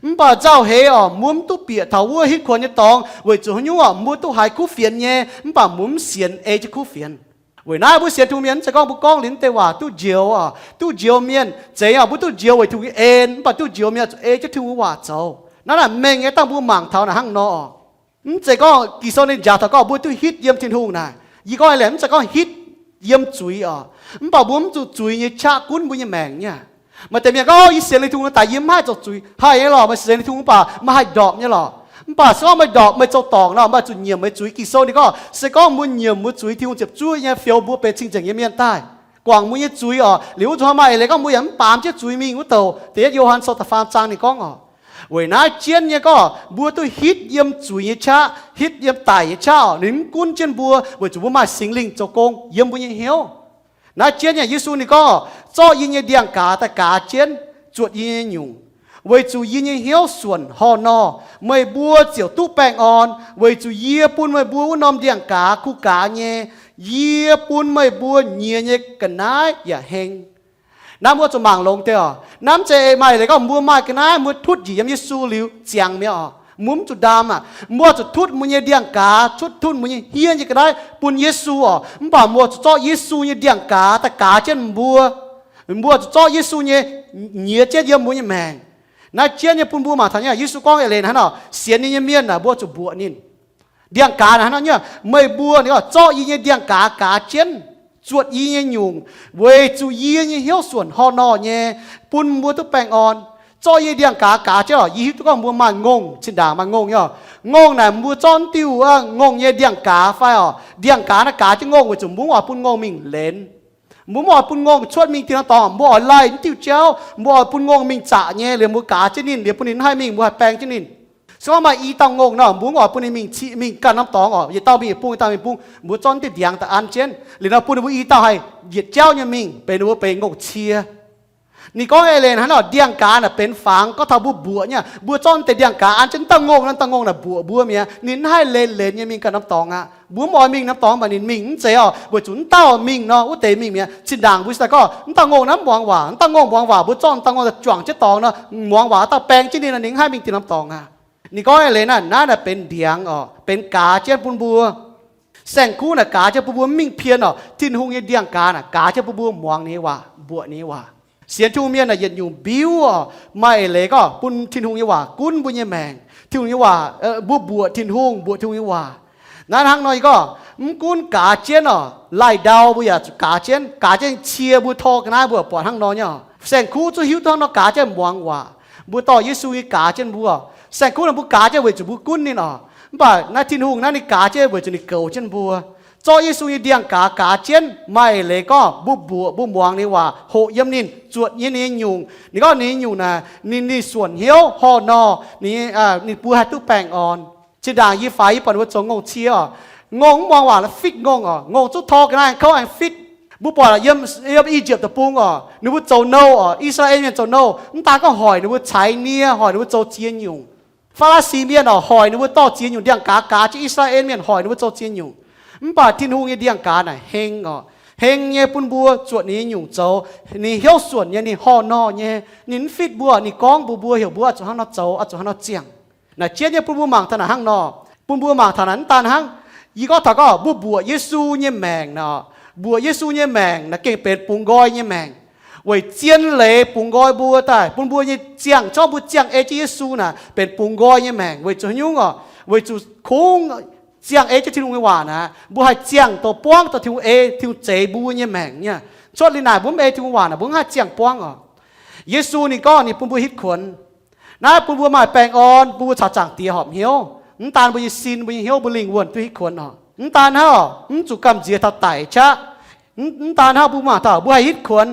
Mv baac nzauh heix oc, mbuo mv duqv bieqc taux wuov hitv kuonx nyei dorngx weic zuqc haaix nyungc oc, mbuo duqv haiz kuv fienx nyei, mv baac mbuo mv sienx ei jienv kuv fienx. Weic naaiv mbuo sienx Tin-Hungh mienh mv zeiz gorngv mbuo gorngv liuz deix waac duqv njoux oc, duqv njoux mienh zeiz oc, mbuo duqv njoux weic Tin-Hungh nyei en, mv baac duqv njoux mienh zuqc ei jienv Tin-Hungh nyei waac zoux. Naaiv naaic mengh nyei, dangh mbuo mangc taux naaic hnangv nor oc. Mv zeiz gorngv Ging-Sou ninh njaaux taux gorngv mbuo duqv hitv yiem Tin-Hungh naaic. Yie gorngv laengz mv zeiz gorngv hitv yiem zuiz oc, mv baac mbuo mv zuqc zuiz nyei qaqv gunv mbuo nyei maengc nyei. Maaih deix mienh gorngv, yie sienx liuz Tin-Hungh daaih yie mv haih zoux zuiz. Haih nyei lorqc, meih sienx liuz Tin-Hungh mv baac meih haih ndorpc nyei lorqc. Mv baac se gorngv meih ndorpc, meih zoux dorngc nor, meih zuqc nyiemc meih zuiz. Ging-Sou ninh gorngv se gorngv mbuo nyiemc mbuo zuiz, Tin-Hungh ziepc zuoqv nyei fioux mbuo benx cing-nzengc nyei mienh daaih, guangc mbuo nyei zuiz oc. Liuz wuov zanc maaih eix leiz gorngv mbuo yaac mv baamz jienv zuiz mingh wuov douc. Da'yietv Yo^han Sou da'faam zaang ninh gorngv oc, weic naaiv jienv nyei gorngv mbuo duqv hitv yiem zuiz nyei qaqv, hitv yiem daic nyei qaqv oc, ninh mv gunv jienv mbuo weic zuqc mbuo maaih Singx Lingh zoux gong yiem mbuo nyei hnyouv. Naaiv jienv nyei Yesu ninh gorngv, zorqv yie nyei ndiangx-gaaz daaih gaaz jienv zuotc yie nyei nyungc, weic zuqc yie nyei hnyouv suonc horh nor, meih mbuo ziouc duqv baengh orn, weic zuqc yie bun meih mbuo wuov norm ndiangx-gaaz kuh gaaz nyei. Yie bun meih mbuo nyiex nyei ga'naaiv yaac heng. Naaiv mbuo zuqc mangc longx deix oc. Naaiv mv zeiz maaih leiz gorngv mbuo maaih ga'naaiv mbuo tutv njiec yiem Yesu liuz ziangx mi'aqv oc. Mbuo mv zuqc ndaam aqv. Mbuo zuqc tutv mbuo nyei ndiangx-gaaz, tutv, tutv mbuo nyei hniev nyei ga'naaiv bun Yesu oc. Mv baac mbuo zuqc zorqv Yesu nyei ndiangx-gaaz daaih gaaz jienv mbuo. Mbuo zuqc zorqv Yesu nyei nyiex jienv yiem mbuo nyei maengc. Naaiv jienv nyei bun mbuo mangc taux nyei, Yesu gorngv eix leiz hnangv nor, sienx ninh nyei mienh naaic mbuo zuqc mbuoqc ninh. Ndiangx-gaaz naaic hnangv nor nyei, meih mbuo ninh gorngv zorqv yie nyei ndiangx-gaaz gaaz jienv zuotc yie nyei nyungc, weic zuqc yie nyei hnyouv suonc horh nor nyei, bun mbuo duqv baengh orn. Zorqv yie ndiangx-gaaz gaaz jienv oc. Yie hiuv duqv gorngv mbuo maaih ngongh, zinh ndaangc maaih ngongh nyei oc. Ngongh naaic mbuo zorqv diuh ngongh nyei ndiangx-gaaz fai oc, ndiangx-gaaz naaiv gaaz jienv ngongh weic zuqc mbuo mv oix bun ngongh mingh lenz. Mbuo mv oix bun ngongh cuotv mingh tin norm dorngx. Mbuo oix laih mv diuh jauv, mbuo oix bun ngongh mingh zaqc nyei, liemh mbuo gaaz jienv ninh, liemh bun ninh mv haih mingh, mbuo haih baeng jienv ninh. Se gorngv maaih i dauh ngongh nor, mbuo mv oix bun ninh mingh, mingh ganh norm dorngx oc. Yietc dauh mingh yietc bung, yietc dauh mingh bung, mbuo zorqv diuh ndiangx daaih an jienv, liuz nor bun ninh mbuo i dauh haih yietc jauv nyei mingh, benx ninh mbuo benx ngongh cie. Ninh gorngv eix leiz hnangv nor, ndiangx-gaaz naaic benx fangx. Gorngv taux mbuo mbuoqc nyei, mbuo zorqv deix ndiangx-gaaz an jienv dauh ngongh, dauh ngongh naaic mbuoqc mbuo mi'aqv. Ninh mv haih lenz, lenz nyei mingh ganh norm dorngx aqv. Mbuo mv oix mingh norm dorngx, mv baac ninh mingh, mv zeiz oc, weic zuqc mv dauh mingh nor, wuov deix mingh mi'aqv. Zinh ndaangc mbuo se gorngv mv dauh ngongh naaiv mv muangx waac, mv dauh ngongh muangx waac, mbuo zorqv dauh ngongh daaih juangc jienv dorngx nor, muangx waac, dauh baeng jienv ninh nor, ninh mv haih mingh tin norm dorngx aqv. Ninh gorngv eix leiz naaiv, naaiv naaic benx ndiangx oc, benx gaaz jienv bun mbuo. Saeng-kuv naaic gaaz jienv bun mbuo mv mingh pien oc. Tin-Hungh nyei ndiangx-gaaz naaic gaaz jienv bun mbuo muangx ninh nyei waac, mbuoqc ninh nyei waac. Sienx Tin-Hungh mienh naaic yietc nyungc mbiuv oc, maaih eix leiz gorngv bun Tin-Hungh nyei waac gunv mbuo nyei maengc. Tin-Hungh nyei waac, mbuo mbuoqc Tin-Hungh, mbuoqc Tin-Hungh nyei waac. Naaiv hnangv nor nyei gorngv, mv gunv gaaz jienv oc, laih ndau mbuo yaac zuqc gaaz jienv. Gaaz jienv cie mbuo tor ga'naaiv mbuo buatc hnangv nor nyei oc. Saeng-kuv zungv hiuv duqv hnangv nor gaaz jienv muangx waac. Mbuo dorh Yesu nyei gaaz jienv mbuo. Saeng-kuv naaic mbuo gaaz jienv weic zuqc mbuo gunv ninh oc. Mv baac naaiv Tin-Hungh naaiv ninh gaaz jienv weic zuqc ninh goux jienv mbuo. Zorqv Yesu nyei ndiangx-gaaz gaaz jienv, maaih eix leiz gorngv mbuo mbuoqc, mbuo muangx ninh waac, hoqc yiem ninh, zuotc yiem ninh nyei nyungc. Ninh gorngv ninh nyei nyungc naaic, ninh, ninh suonc hnyouv horh nor, ninh, ninh mbuo haih duqv baengh orn. Zinh ndaangc yie faix yie buatc ninh mbuo zoux ngongh cie oc. Ngongh mv muangx waac fitv ngongh oc. Ngongh zungv tor ga'naaiv kouv aengx fitv. Mbuo buatc yiem, yiem I^yipv Deic-Bung oc, ninh mbuo zoux nouh oc, I^saa^laa^en Mienh zoux nouh, mv daan gorngv hoic ninh mbuo caux nie, hoic ninh mbuo zoux ziex nyungc. Faa^laa^si Mienh oc, hoic ninh mbuo dorh ziex nyungc ndiangx-gaaz gaaz jienv I^saa^laa^en Mienh, hoic ninh mbuo zoux ziex nyungc. Mv baac Tin-Hungh nyei ndiangx-gaaz naaic heng oc, heng nyei bun mbuo zuotc ninh nyei nyungc zoux. Ninh hnyouv suonc nyei, ninh horh nor nyei, ninh mv fitv mbuo, ninh gorngv mbuox mbuo, heuc mbuo oix zuqc hnangv nor zoux, oix zuqc hnangv nor ziangh. Naaic jienv nyei bun mbuo mangc taux naaic hnangv nor, bun mbuo mangc taux naaic mv daan hnangv. Yie gorngv taux gorngv mbuo mbuoqc Yesu nyei maengc nor, mbuoqc Yesu nyei maengc naaic gengh benx bungx nqoi nyei maengc, weic zien leiz bungx nqoi mbuo daaih, bun mbuo nyei ziangh, zorngv mbuo ziangh ei jienv Yesu naaic benx bungx nqoi nyei maengc. Weic zuqc haaix nyungc oc? Weic zuqc kungx ziangh ei jienv Tin-Hungh nyei waac naaic, mbuo haih ziangh douz buangv taux Tin-Hungh ei, Tin-Hungh zeix mbuo nyei maengc nyei. Cuotv liuz naaic mbuo mv ei Tin-Hungh waac naaic mbuo mv haih ziangh buangv oc. Yesu ninh gorngv ninh bun mbuo hitv kuonx. Naaiv bun mbuo maaih baengh orn, bun mbuo caux Zaangc Diex horpc hnyouv. Mv daan mbuo nyei sin, mbuo nyei hnyouv, mbuo lingh wuonh duqv hitv kuonx oc. Mv daan hnangv, mv zuqc gamh nziex taux daic qaqv. Mv daan hnangv, mbuo mangc taux mbuo haih hitv kuonx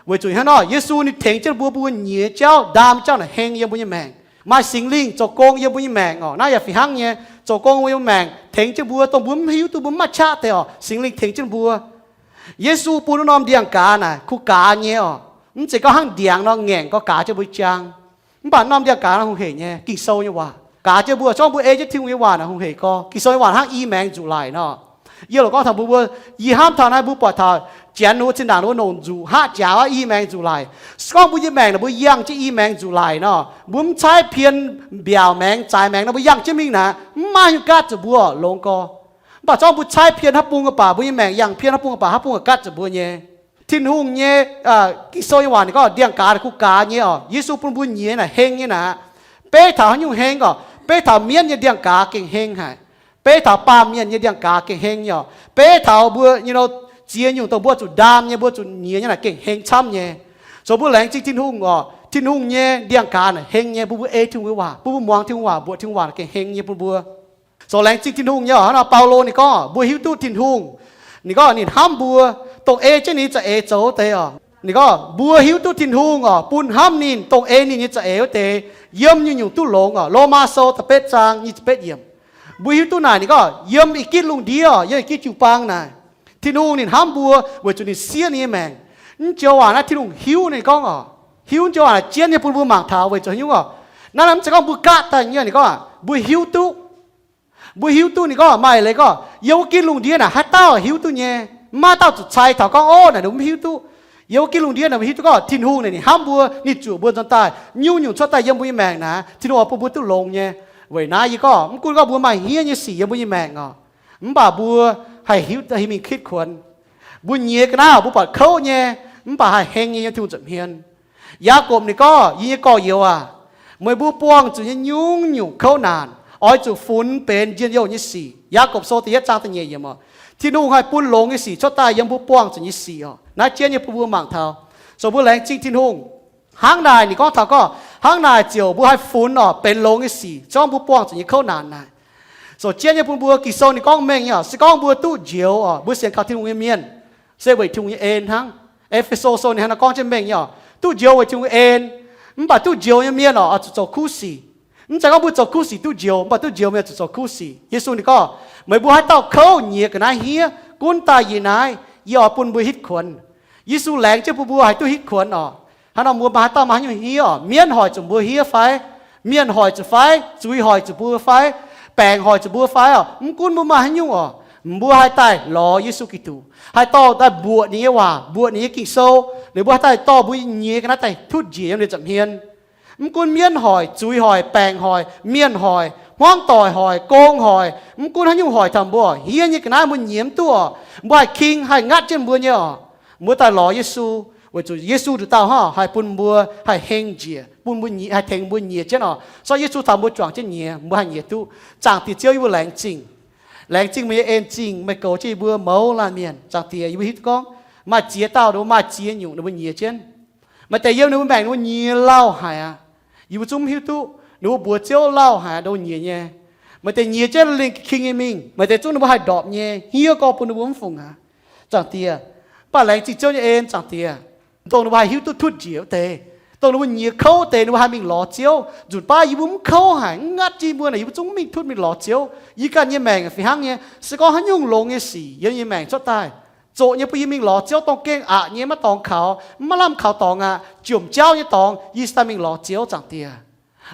weic zuqc hnangv nor, Yesu ninh tengx jienv mbuo, mbuo nyiex jauv, ndaam jauv naaic heng yiem mbuo nyei maengc. Maaih Singx Lingh zoux gong yiem mbuo nyei maengc oc. Naaiv yaac fih hnangv nyei, zoux gong yiem mbuo nyei maengc, tengx jienv mbuo, dongh mbuo mv hiuv duqv, mbuo mv maaih qaqv deix oc, Singx Lingh tengx jienv mbuo. Yesu bun wuov norm ndiangx-gaaz naaic kuh gaaz nyei oc. Mv zeiz gorngv hnangv ndiangx nor ngaengc gorx gaaz jienv mbuo jang. Mv baac norm ndiangx-gaaz naaiv hungh heic nyei, Ging-Sou nyei waac gaaz jienv mbuo, zorngv mbuo ei jienv Tin-Hungh nyei waac naaic hungh heic gorx. Ging-Sou nyei waac hnangv i maengx nzuqc laic nor. Yie loc gorngv taux mbuo, mbuo, yie hnamv taux naaiv mbuo buatc taux janx wuov zinh ndaangc wuov nongc nzuqc haav jaax i maengx nzuqc laic. Se gorngv mbuo nyei maengc naaic mbuo yangh jienv i maengx nzuqc laic nor, mbuo mv caaiv pien mbiaauc maengx, zaaix maengx nor, mbuo yangh jienv mingh naaic, mv maaih haaix nyungc gaatv zuqc mbuo longx gorx. Mv baac zorngv mbuo caaiv pien haaix bung baac, mbuo nyei maengc yangh pien haaix bung baac, haaix bung gaatv zuqc mbuo nyei. Tin-Hungh nyei, Ging-Sou nyei waac ninh gorngv ndiangx-gaaz kuh gaaz nyei oc. Yesu bun mbuo nyiex naaic heng nyei naaic. Beiv taux haaix nyungc heng oc? Beiv taux mienv nyei ndiangx-gaaz gengh heng haic. Beiv taux baamh mienh nyei ndiangx-gaaz gengh heng nyei oc. Beiv taux mbuo nyei nor, ziex nyungc dongh mbuo zuqc ndaam nyei, mbuo zuqc nyiex nyei naaic gengh heng camv nyei. Zoux mbuo laengz zingh Tin-Hungh oc, Tin-Hungh nyei ndiangx-gaaz naaic heng nyei, bun mbuo ei Tin-Hungh nyei waac, bun mbuo muangx Tin-Hungh waac, mbuoqc Tin-Hungh waac naaic gengh heng nyei bun mbuo. Zoux laengz zingh Tin-Hungh nyei oc. Hnangv nor Baulo ninh gorngv mbuo hiuv duqv Tin-Hungh, ninh gorngv ninh hnamv mbuo, dongh ei jienv ninh za'eix zoux wuov deix oc. Ninh gorngv mbuo hiuv duqv Tin-Hungh oc, bun hnamv ninh, dongh ei ninh nyei za'eix wuov deix, yiem nyungc-nyungc duqv longx oc. Lomaa Sou da'betv zaang nyic ziepc betv yiemc. Mbuo hiuv duqv naaic ninh gorngv yiem ih gitv lungh ndiev oc, yiem ih gitv jiu-baang naaic, Tin-Hungh ninh hnamv mbuo weic zuqc ninh siev ninh nyei maengc. Mv joux waac naaiv Tin-Hungh hiuv ninh gorngv oc. Hiuv joux waac jienv nyei bun mbuo mangc taux weic zuqc haaix nyungc oc? Naaiv mv zeiz gorngv mbuo gaatv daaih nyei, ninh gorngv mbuo hiuv duqv. Mbuo hiuv duqv ninh gorngv maaih leiz gorngv yiem wuov gitv lungh ndiev naaic haaix dauh hiuv duqv nyei. Mv maaih dauh zuqc cai taux gorngv, ov, naaic ninh mv hiuv duqv. Yiem wuov gitv lungh ndiev naaic mbuo hiuv duqv gorngv Tin-Hungh naaic ninh hnamv mbuo, ninh zuqc mbuo nzuonx daaih, nyungc-nyungc cuotv daaih yiem mbuo nyei maengc naaic, Tin-Hungh oix bun mbuo duqv longx nyei. Weic naaiv yie gorngv mv gunv gorngv mbuo maaih hniev nyei sic yiem mbuo nyei maengc oc, mv baac mbuo haih hiuv, haih mingh hitv kuonx. Mbuo nyiex ga'naaiv mbuo buatc kouv nyei, mv baac haih heng nyei yiem Tin-Hungh nza'hmien. Yaagorpc ninh gorngv, yie nyei gorx-youz aac, meih mbuo buangh zuqc nyei nyungc-nyungc kouv naanc oix zuqc funx benx njien-youh nyei sic. Yaagorpc Sou da'yietv zaang da'nyeic yiemc oc. Tin-Hungh haih bun longx nyei sic cuotv daaih yiem mbuo buangh zuqc nyei sic oc. Naaiv jienv nyei bun mbuo mangc taux. Zoux mbuo laengz zingh Tin-Hungh. Hnangv naaic ninh gorngv taux gorngv, hnangv naaic ziouc mbuo haih funx oc, benx longx nyei sic zorngv mbuo buangh zuqc nyei kouv naanc naaic. Zoux jienv nyei bun mbuo, Ging-Sou ninh gorngv mengh nyei oc, se gorngv mbuo duqv njoux oc, mbuo sienx kaux Tin-Hungh nyei mienh, se weic Tin-Hungh nyei en hnangv. E^fe^so Sou ninh hnangv naaiv gorngv jienv mengh nyei oc, duqv njoux weic Tin-Hungh nyei en. Mv baac duqv njoux nyei mienh oc, oix zuqc zoux kuv sic. Mv zeiz gorngv mbuo zoux kuv sic duqv njoux, mv baac duqv njoux mienh zuqc zoux kuv sic. Yesu ninh gorngv, meih mbuo haaix dauh kouv nyiex ga'naaiv hniev, gunv daaih yie naaiv, yie oix bun mbuo hitv kuonx. Yesu laengz jienv bun mbuo haih duqv hitv kuonx oc. Hnangv nor mbuo maaih haaix dauh maaih haaix nyungc hniev oc? Mienv hoic zuqc mbuo hniev fai? Mienh hoic zuqc fai? Zuiz hoic zuqc mbuo fai? Baengc hoic zuqc mbuo fai oc? Mv gunv mbuo maaih haaix nyungc oc, mbuo haih daaih lorz Yesu Giduc, haih dorh daaih mbuoqc ninh nyei waac, mbuoqc ninh nyei Ging-Sou, liuz mbuo haih daaih dorh mbuo nyei ga'naaiv daaih tutv njiec yiem ninh nza'hmien. Mv gunv mienv hoic, zuiz hoic, baengc hoic, mienh hoic, hmuangv doic hoic, gong hoic, mv gunv haaix nyungc hoic taux mbuo, hniev nyei ga'naaiv mbuo nyiex mv duqv oc, mbuo haih king, haih ngatv jienv mbuo nyei oc. Mbuo daaih lorz Yesu, weic zuqc Yesu nduqc dauh hnangv haih bun mbuo haih heng njiec, bun mbuo nyiex, haih tengx mbuo nyiex jienv oc. Sortv Yesu taux mbuo juangc jienv nyiex, mbuo haih nyiex duqv. Zaangc Diex Ziouv, yie mbuo laengz zingh. Laengz zingh meih nyei en-zingh, meih goux jienv yie mbuo mouz laanh mienh. Zaangc Diex, yie mbuo hiuv duqv gorngv maaih ziex dauh, ninh mbuo maaih ziex nyungc ninh mbuo nyiex jienv. Maaih deix yiem ninh mbuo maengc ninh mbuo nyiex lauh haic aqv. Yie mbuo zungv mv hiuv duqv ninh mbuo mbuox Ziouv lauh haic aqv, ninh mbuo nyiex nyei. Maaih deix nyiex jienv lingh king nyei mingh, maaih deix zungv ninh mbuo haih ndorpc nyei, hniev gorx bun ninh mbuo mv fungc aqv, Zaangc Diex. Mv baac laengz zingh Ziouv nyei en, Zaangc Diex, dongh ninh mbuo haih hiuv duqv tutv njiec wuov deix, dongh ninh mbuo nyiex kouv deix ninh mbuo haih mingh lorz Ziouv. Nzunc baav yie mbuo mv kouv haic, mv ngatv jienv mbuo naaic, yie mbuo zungv mv mingh tutv mingh lorz Ziouv. Yie ganh nyei maengc fih hnangv nyei, se gorngv haaix nyungc longx nyei sic yiem yie maengc cuotv daaih, zoqc nyei bun yie mingh lorz Ziouv, dongh gengh aqc nyei, maiv dorngx kaux, maiv lamh kaux dorngx aqv, jomc jauv nyei dorngx, yie cingx daaih mingh lorz Ziouv, Zaangc Diex.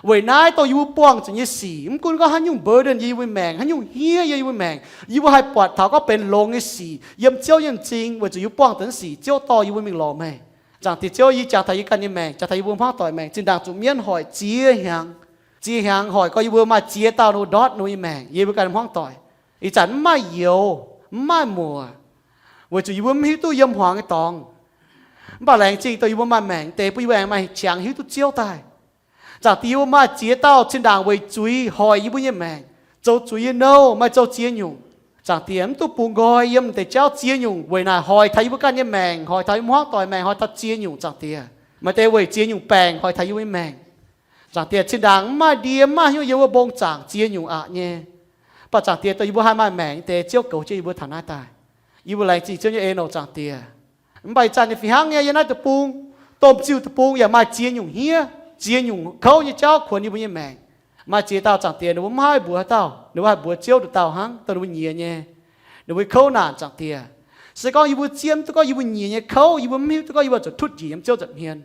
Weic naaiv dongh yie mbuo buangh zuqc nyei sic, mv gunv gorngv haaix nyungc burden yiem yie mbuo maengc, haaix nyungc hniev yiem yie mbuo maengc, yie mbuo haih buatc taux gorngv benx longx nyei sic yiem Ziouv nyei m'zing, weic zuqc yie mbuo buangh zuqc nyei sic, Ziouv dorh yie mbuo mingh lorz meih. Zaangc Diex Ziouv, yie jangx taux yie ganh nyei maengc, jangx taux yie mbuo hmuangv doic maengc, zinh ndaangc zuqc mienv hoic ziex hnyangx, Ziex hnyangx hoic gorx yie mbuo maaih ziex dauh ninh mbuo ndortv ninh mbuo nyei maengc yiem yie mbuo ganh hmuangv doic. Ih zanc mv maaih youz, mv maaih muoc, weic zuqc yie mbuo mv hiuv duqv yiem hmuangx nyei dorngx. Mv baac laengz zingh dongh yie mbuo maaih maengc deix bun yie mbuo aengx maaih qangx hiuv duqv Ziouv daaih. Zaangc Diex, yie mbuo maaih ziex dauh zinh ndaangc weic zuiz hoic yie mbuo nyei maengc, zoux zuiz nyei nouh, maaih zoux ziex nyungc. Zaangc Diex, mv duqv bungx nqoi yiem deix jauv ziex nyungc weic naaic hoic taux yie mbuo ganh nyei maengc, hoic taux yie mbuo hmuangv doic maengc, hoic taux ziex nyungc, Zaangc Diex. Maaih deix weic ziex nyungc baengc hoic taux yie mbuo nyei maengc. Zaangc Diex, zinh ndaangc mv maaih ndie mv maaih hnyouv yiem wuov mbong zaangc ziex nyungc aqc nyei. Mv baac Zaangc Diex, dongh yie mbuo haih maaih maengc nyei deix, Ziouv goux jienv yie mbuo taux naaiv daaih. Yie mbuo laengz zingh Ziouv nyei en oc, Zaangc Diex. Mv baac ih zanc ninh fih hnangv nyei yiem naaiv deic-bung, domh ziuh deic-bung yaac maaih ziex nyungc hniev, ziex nyungc kouv nyei jauv kuonx yie mbuo nyei maengc. Maaih ziex dauh, Zaangc Diex, ninh mbuo mv haih mbuox haaix dauh, ninh mbuo haih mbuox Ziouv nduqc dauh hnangv, dongh ninh mbuo nyiec nyei, ninh mbuo kouv naanc, Zaangc Diex. Se gorngv yie mbuo zieqv mv duqv gorngv yie mbuo nyiec nyei kouv, yie mbuo mv hiuv duqv gorngv yie mbuo zuqc tutv njiec yiem Ziouv nza'hmien,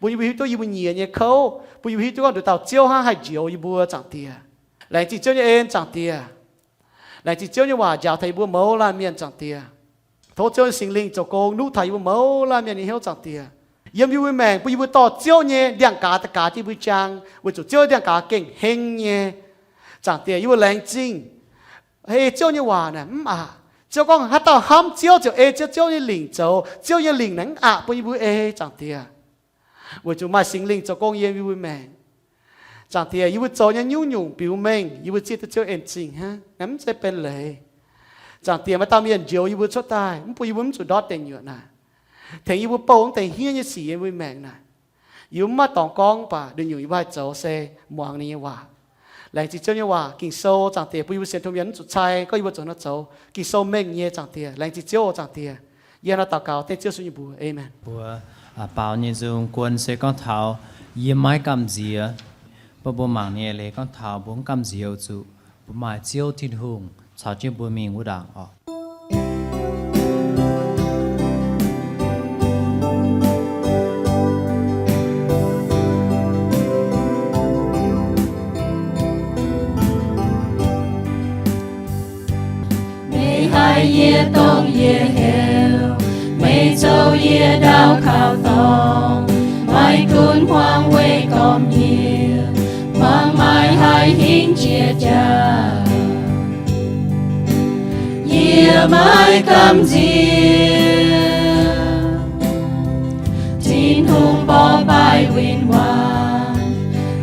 bun yih mbuo hiuv duqv yie mbuo nyiec nyei kouv, bun yih mbuo hiuv duqv gorngv nduqc dauh Ziouv hnangv haih njoux yie mbuo, Zaangc Diex. Laengz zingh Ziouv nyei en, Zaangc Diex. Laengz zingh Ziouv nyei waac njaaux taux yie mbuo mouz laanh mienh, Zaangc Diex. Tov Ziouv nyei Singx Lingh zoux gong nuqv taux yie mbuo mouz laanh mienh nyei hnyouv, Zaangc Diex. Yiem yie mbuo maengc bun yie mbuo dorh Ziouv nyei ndiangx-gaaz daaih gaaz jienv yie mbuo jaang, weic zuqc Ziouv nyei ndiangx-gaaz gengh heng nyei. Zaangc Diex, yie mbuo laengz zingh. Ei Ziouv nyei waac naaic mv aqc. Ziouv gorngv haaix dauh hnamv Ziouv ziouc ei Ziouv, Ziouv nyei lingc zoux. Ziouv nyei lingc naaic mv aqc bun yie mbuo ei, Zaangc Diex. Weic zuqc maaih Singx Lingh zoux gong yiem yie mbuo maengc. Zaangc Diex, yie mbuo zoux nyei nyungc-nyungc biux mengh yie mbuo zieqv duqv Ziouv en-zingh hnangv, naaiv mv zeiz benx leiz. Zaangc Diex, maaih dauh mienh njoux yie mbuo cuotv daaih, mv bun yie mbuo mv zuqc ndortv deic nyuoqc naaic. Tengx yie mbuo bouh mv deix hniev nyei sic yiem yie mbuo maengc naaic. Yie mbuo mv maaih dorngx gorngv, mv baac nduqc nyungc yie mbuo haih zoux se muangx ninh nyei waac. Laengz zingh Ziouv nyei waac, Ging-Sou, Zaangc Diex, bun yie mbuo sienx tong mienh mv zuqc cai gorngv yie mbuo zoux nor zoux. Ging-Sou mengh nyei, Zaangc Diex. Laengz zingh Ziouv, Zaangc Diex. Yie hnangv naaiv daux gaux dengv Ziouv Yesu nyei mbuox. Aamen. Mbuo, aa, baaux nyei nzung guon se gorngv taux yie maiv gamh nziex. Mv baac mbuo mangc nyei leiz gorngv taux mbuo mv gamh nziex oix zuqc mbuo maaih Ziouv Tin-Hungh caux jienv mbuo mingh wuov ndaangc orqc. Meih haih yie dongh yie heuc, meih zoux yie ndaauv kaux dorngx, maiv gunv hmuangx weih gormx yie, hmuangx maaih haih hingv jiex jaax. Yie maiv gamh nziex. Tin-Hungh mborqv baaih win-wangx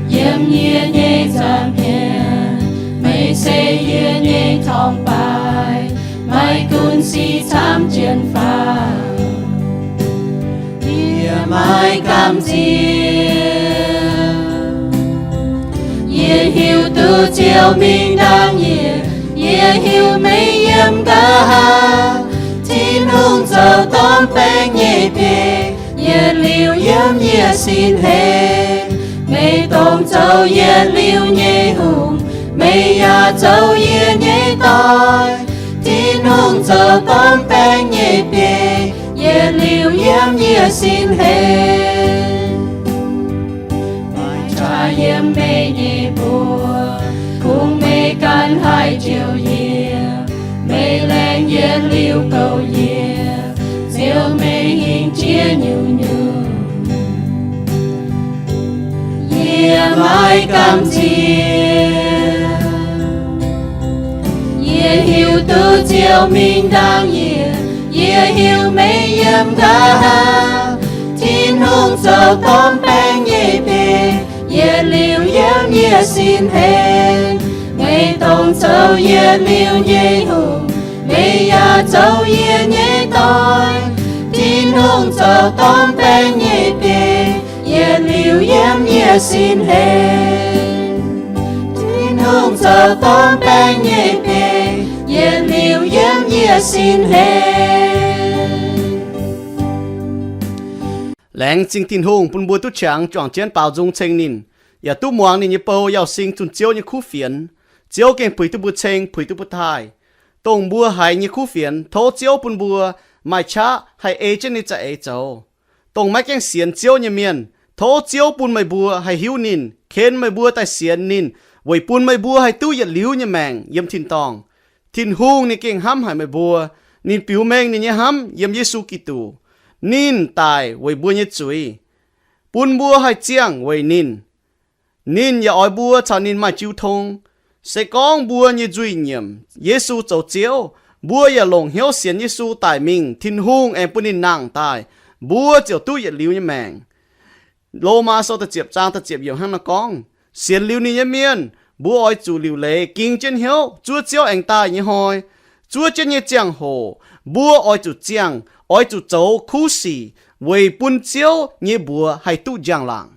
yiem yie nyei nza'hmien, meih se yie nyei torngv-baaix, maiv gunv sic camv jienv faaux, yie maiv gamh nziex. Yie hiuv duqv Ziouv mingh ndaangc yie, yie hiuv meih yiem nqa'haav. Tin-Hungh zoux dorn baeng nyei biei, yietc liuz yiem yie sin heix. Meih dongh zoux yietc liuz nyei hungh, meih yaac zoux yie nyei doic. Tin-Hungh zoux dorn baeng nyei biei, yietc liuz yiem yie sin heix. Maaih qaqv yiem meih nyei mbuox, kungx meih ganh haih njoux yie. Meih laengz yietc liuz goux yie, ziouc meih hingh jiex nyungc-nyungc. Yie maiv gamh nziex. Yie hiuv duqv Ziouv mingh ndaangc yie, yie hiuv meih yiem nqa'haav. Tin-Hungh zoux dorn baeng nyei biei, yietc liuz yiem yie sin heix. Meih dongh zoux yietc liuz nyei hungh, meih yaac zoux yie nyei doic. Tin-Hungh zoux dorn baeng nyei biei, yietc liuz yiem yie sin heix. Tin-Hungh zoux dorn baeng nyei biei, yietc liuz yiem yie sin heix. Laengz zingh Tin-Hungh bun mbuo duqv qangx juangc jienv baaux nzung ceng ninh, yaac duqv muangx ninh nyei bou Yauh Sing zunh Ziouv nyei kuv fienx. Ziouv gengh puix duqv mbuo ceng, puix duqv mbuo taaih. Dongh mbuo haiz nyei kuv fienx, tov Ziouv bun mbuo maaih qaqv haih ei jienv ninh za'eix zoux. Dongh maiv gaengh sienx Ziouv nyei mienh, tov Ziouv bun meih mbuo haih hiuv ninh, ken meih mbuo daaih sienx ninh, weic bun meih mbuo haih duqv yietc liuz nyei maengc yiem tin-dorngh. Tin-Hungh ninh gengh hnamv haic meih mbuo. Ninh biux mengh ninh nyei hnamv yiem Yesu Giduc. Ninh daic weic mbuo nyei zuiz, bun mbuo haih ziangh weic ninh. Ninh yaac oix mbuo caux ninh maaih jiu tong. Se gorngv mbuo nyei nzuih nyiemc Yesu zoux Ziouv, mbuo yaac longc hnyouv sienx Yesu daic mingh, Tin-Hungh aengx bun ninh nangh daaih, mbuo ziouc duqv yietc liuz nyei maengc. Lomaa Sou da'ziepc zaang da'ziepc yiemc hnangv naaiv gorngv, sienx liuz ninh nyei mienh, mbuo oix zuqc liuc leiz ging jienv hnyouv zuov Ziouv aengx daaih nyei hnoi. Zuov jienv nyei ziangh hoc mbuo oix zuqc ziangh, oix zuqc zoux kuv sic weic bun Ziouv nyei mbuox haih duqv njang-laangc.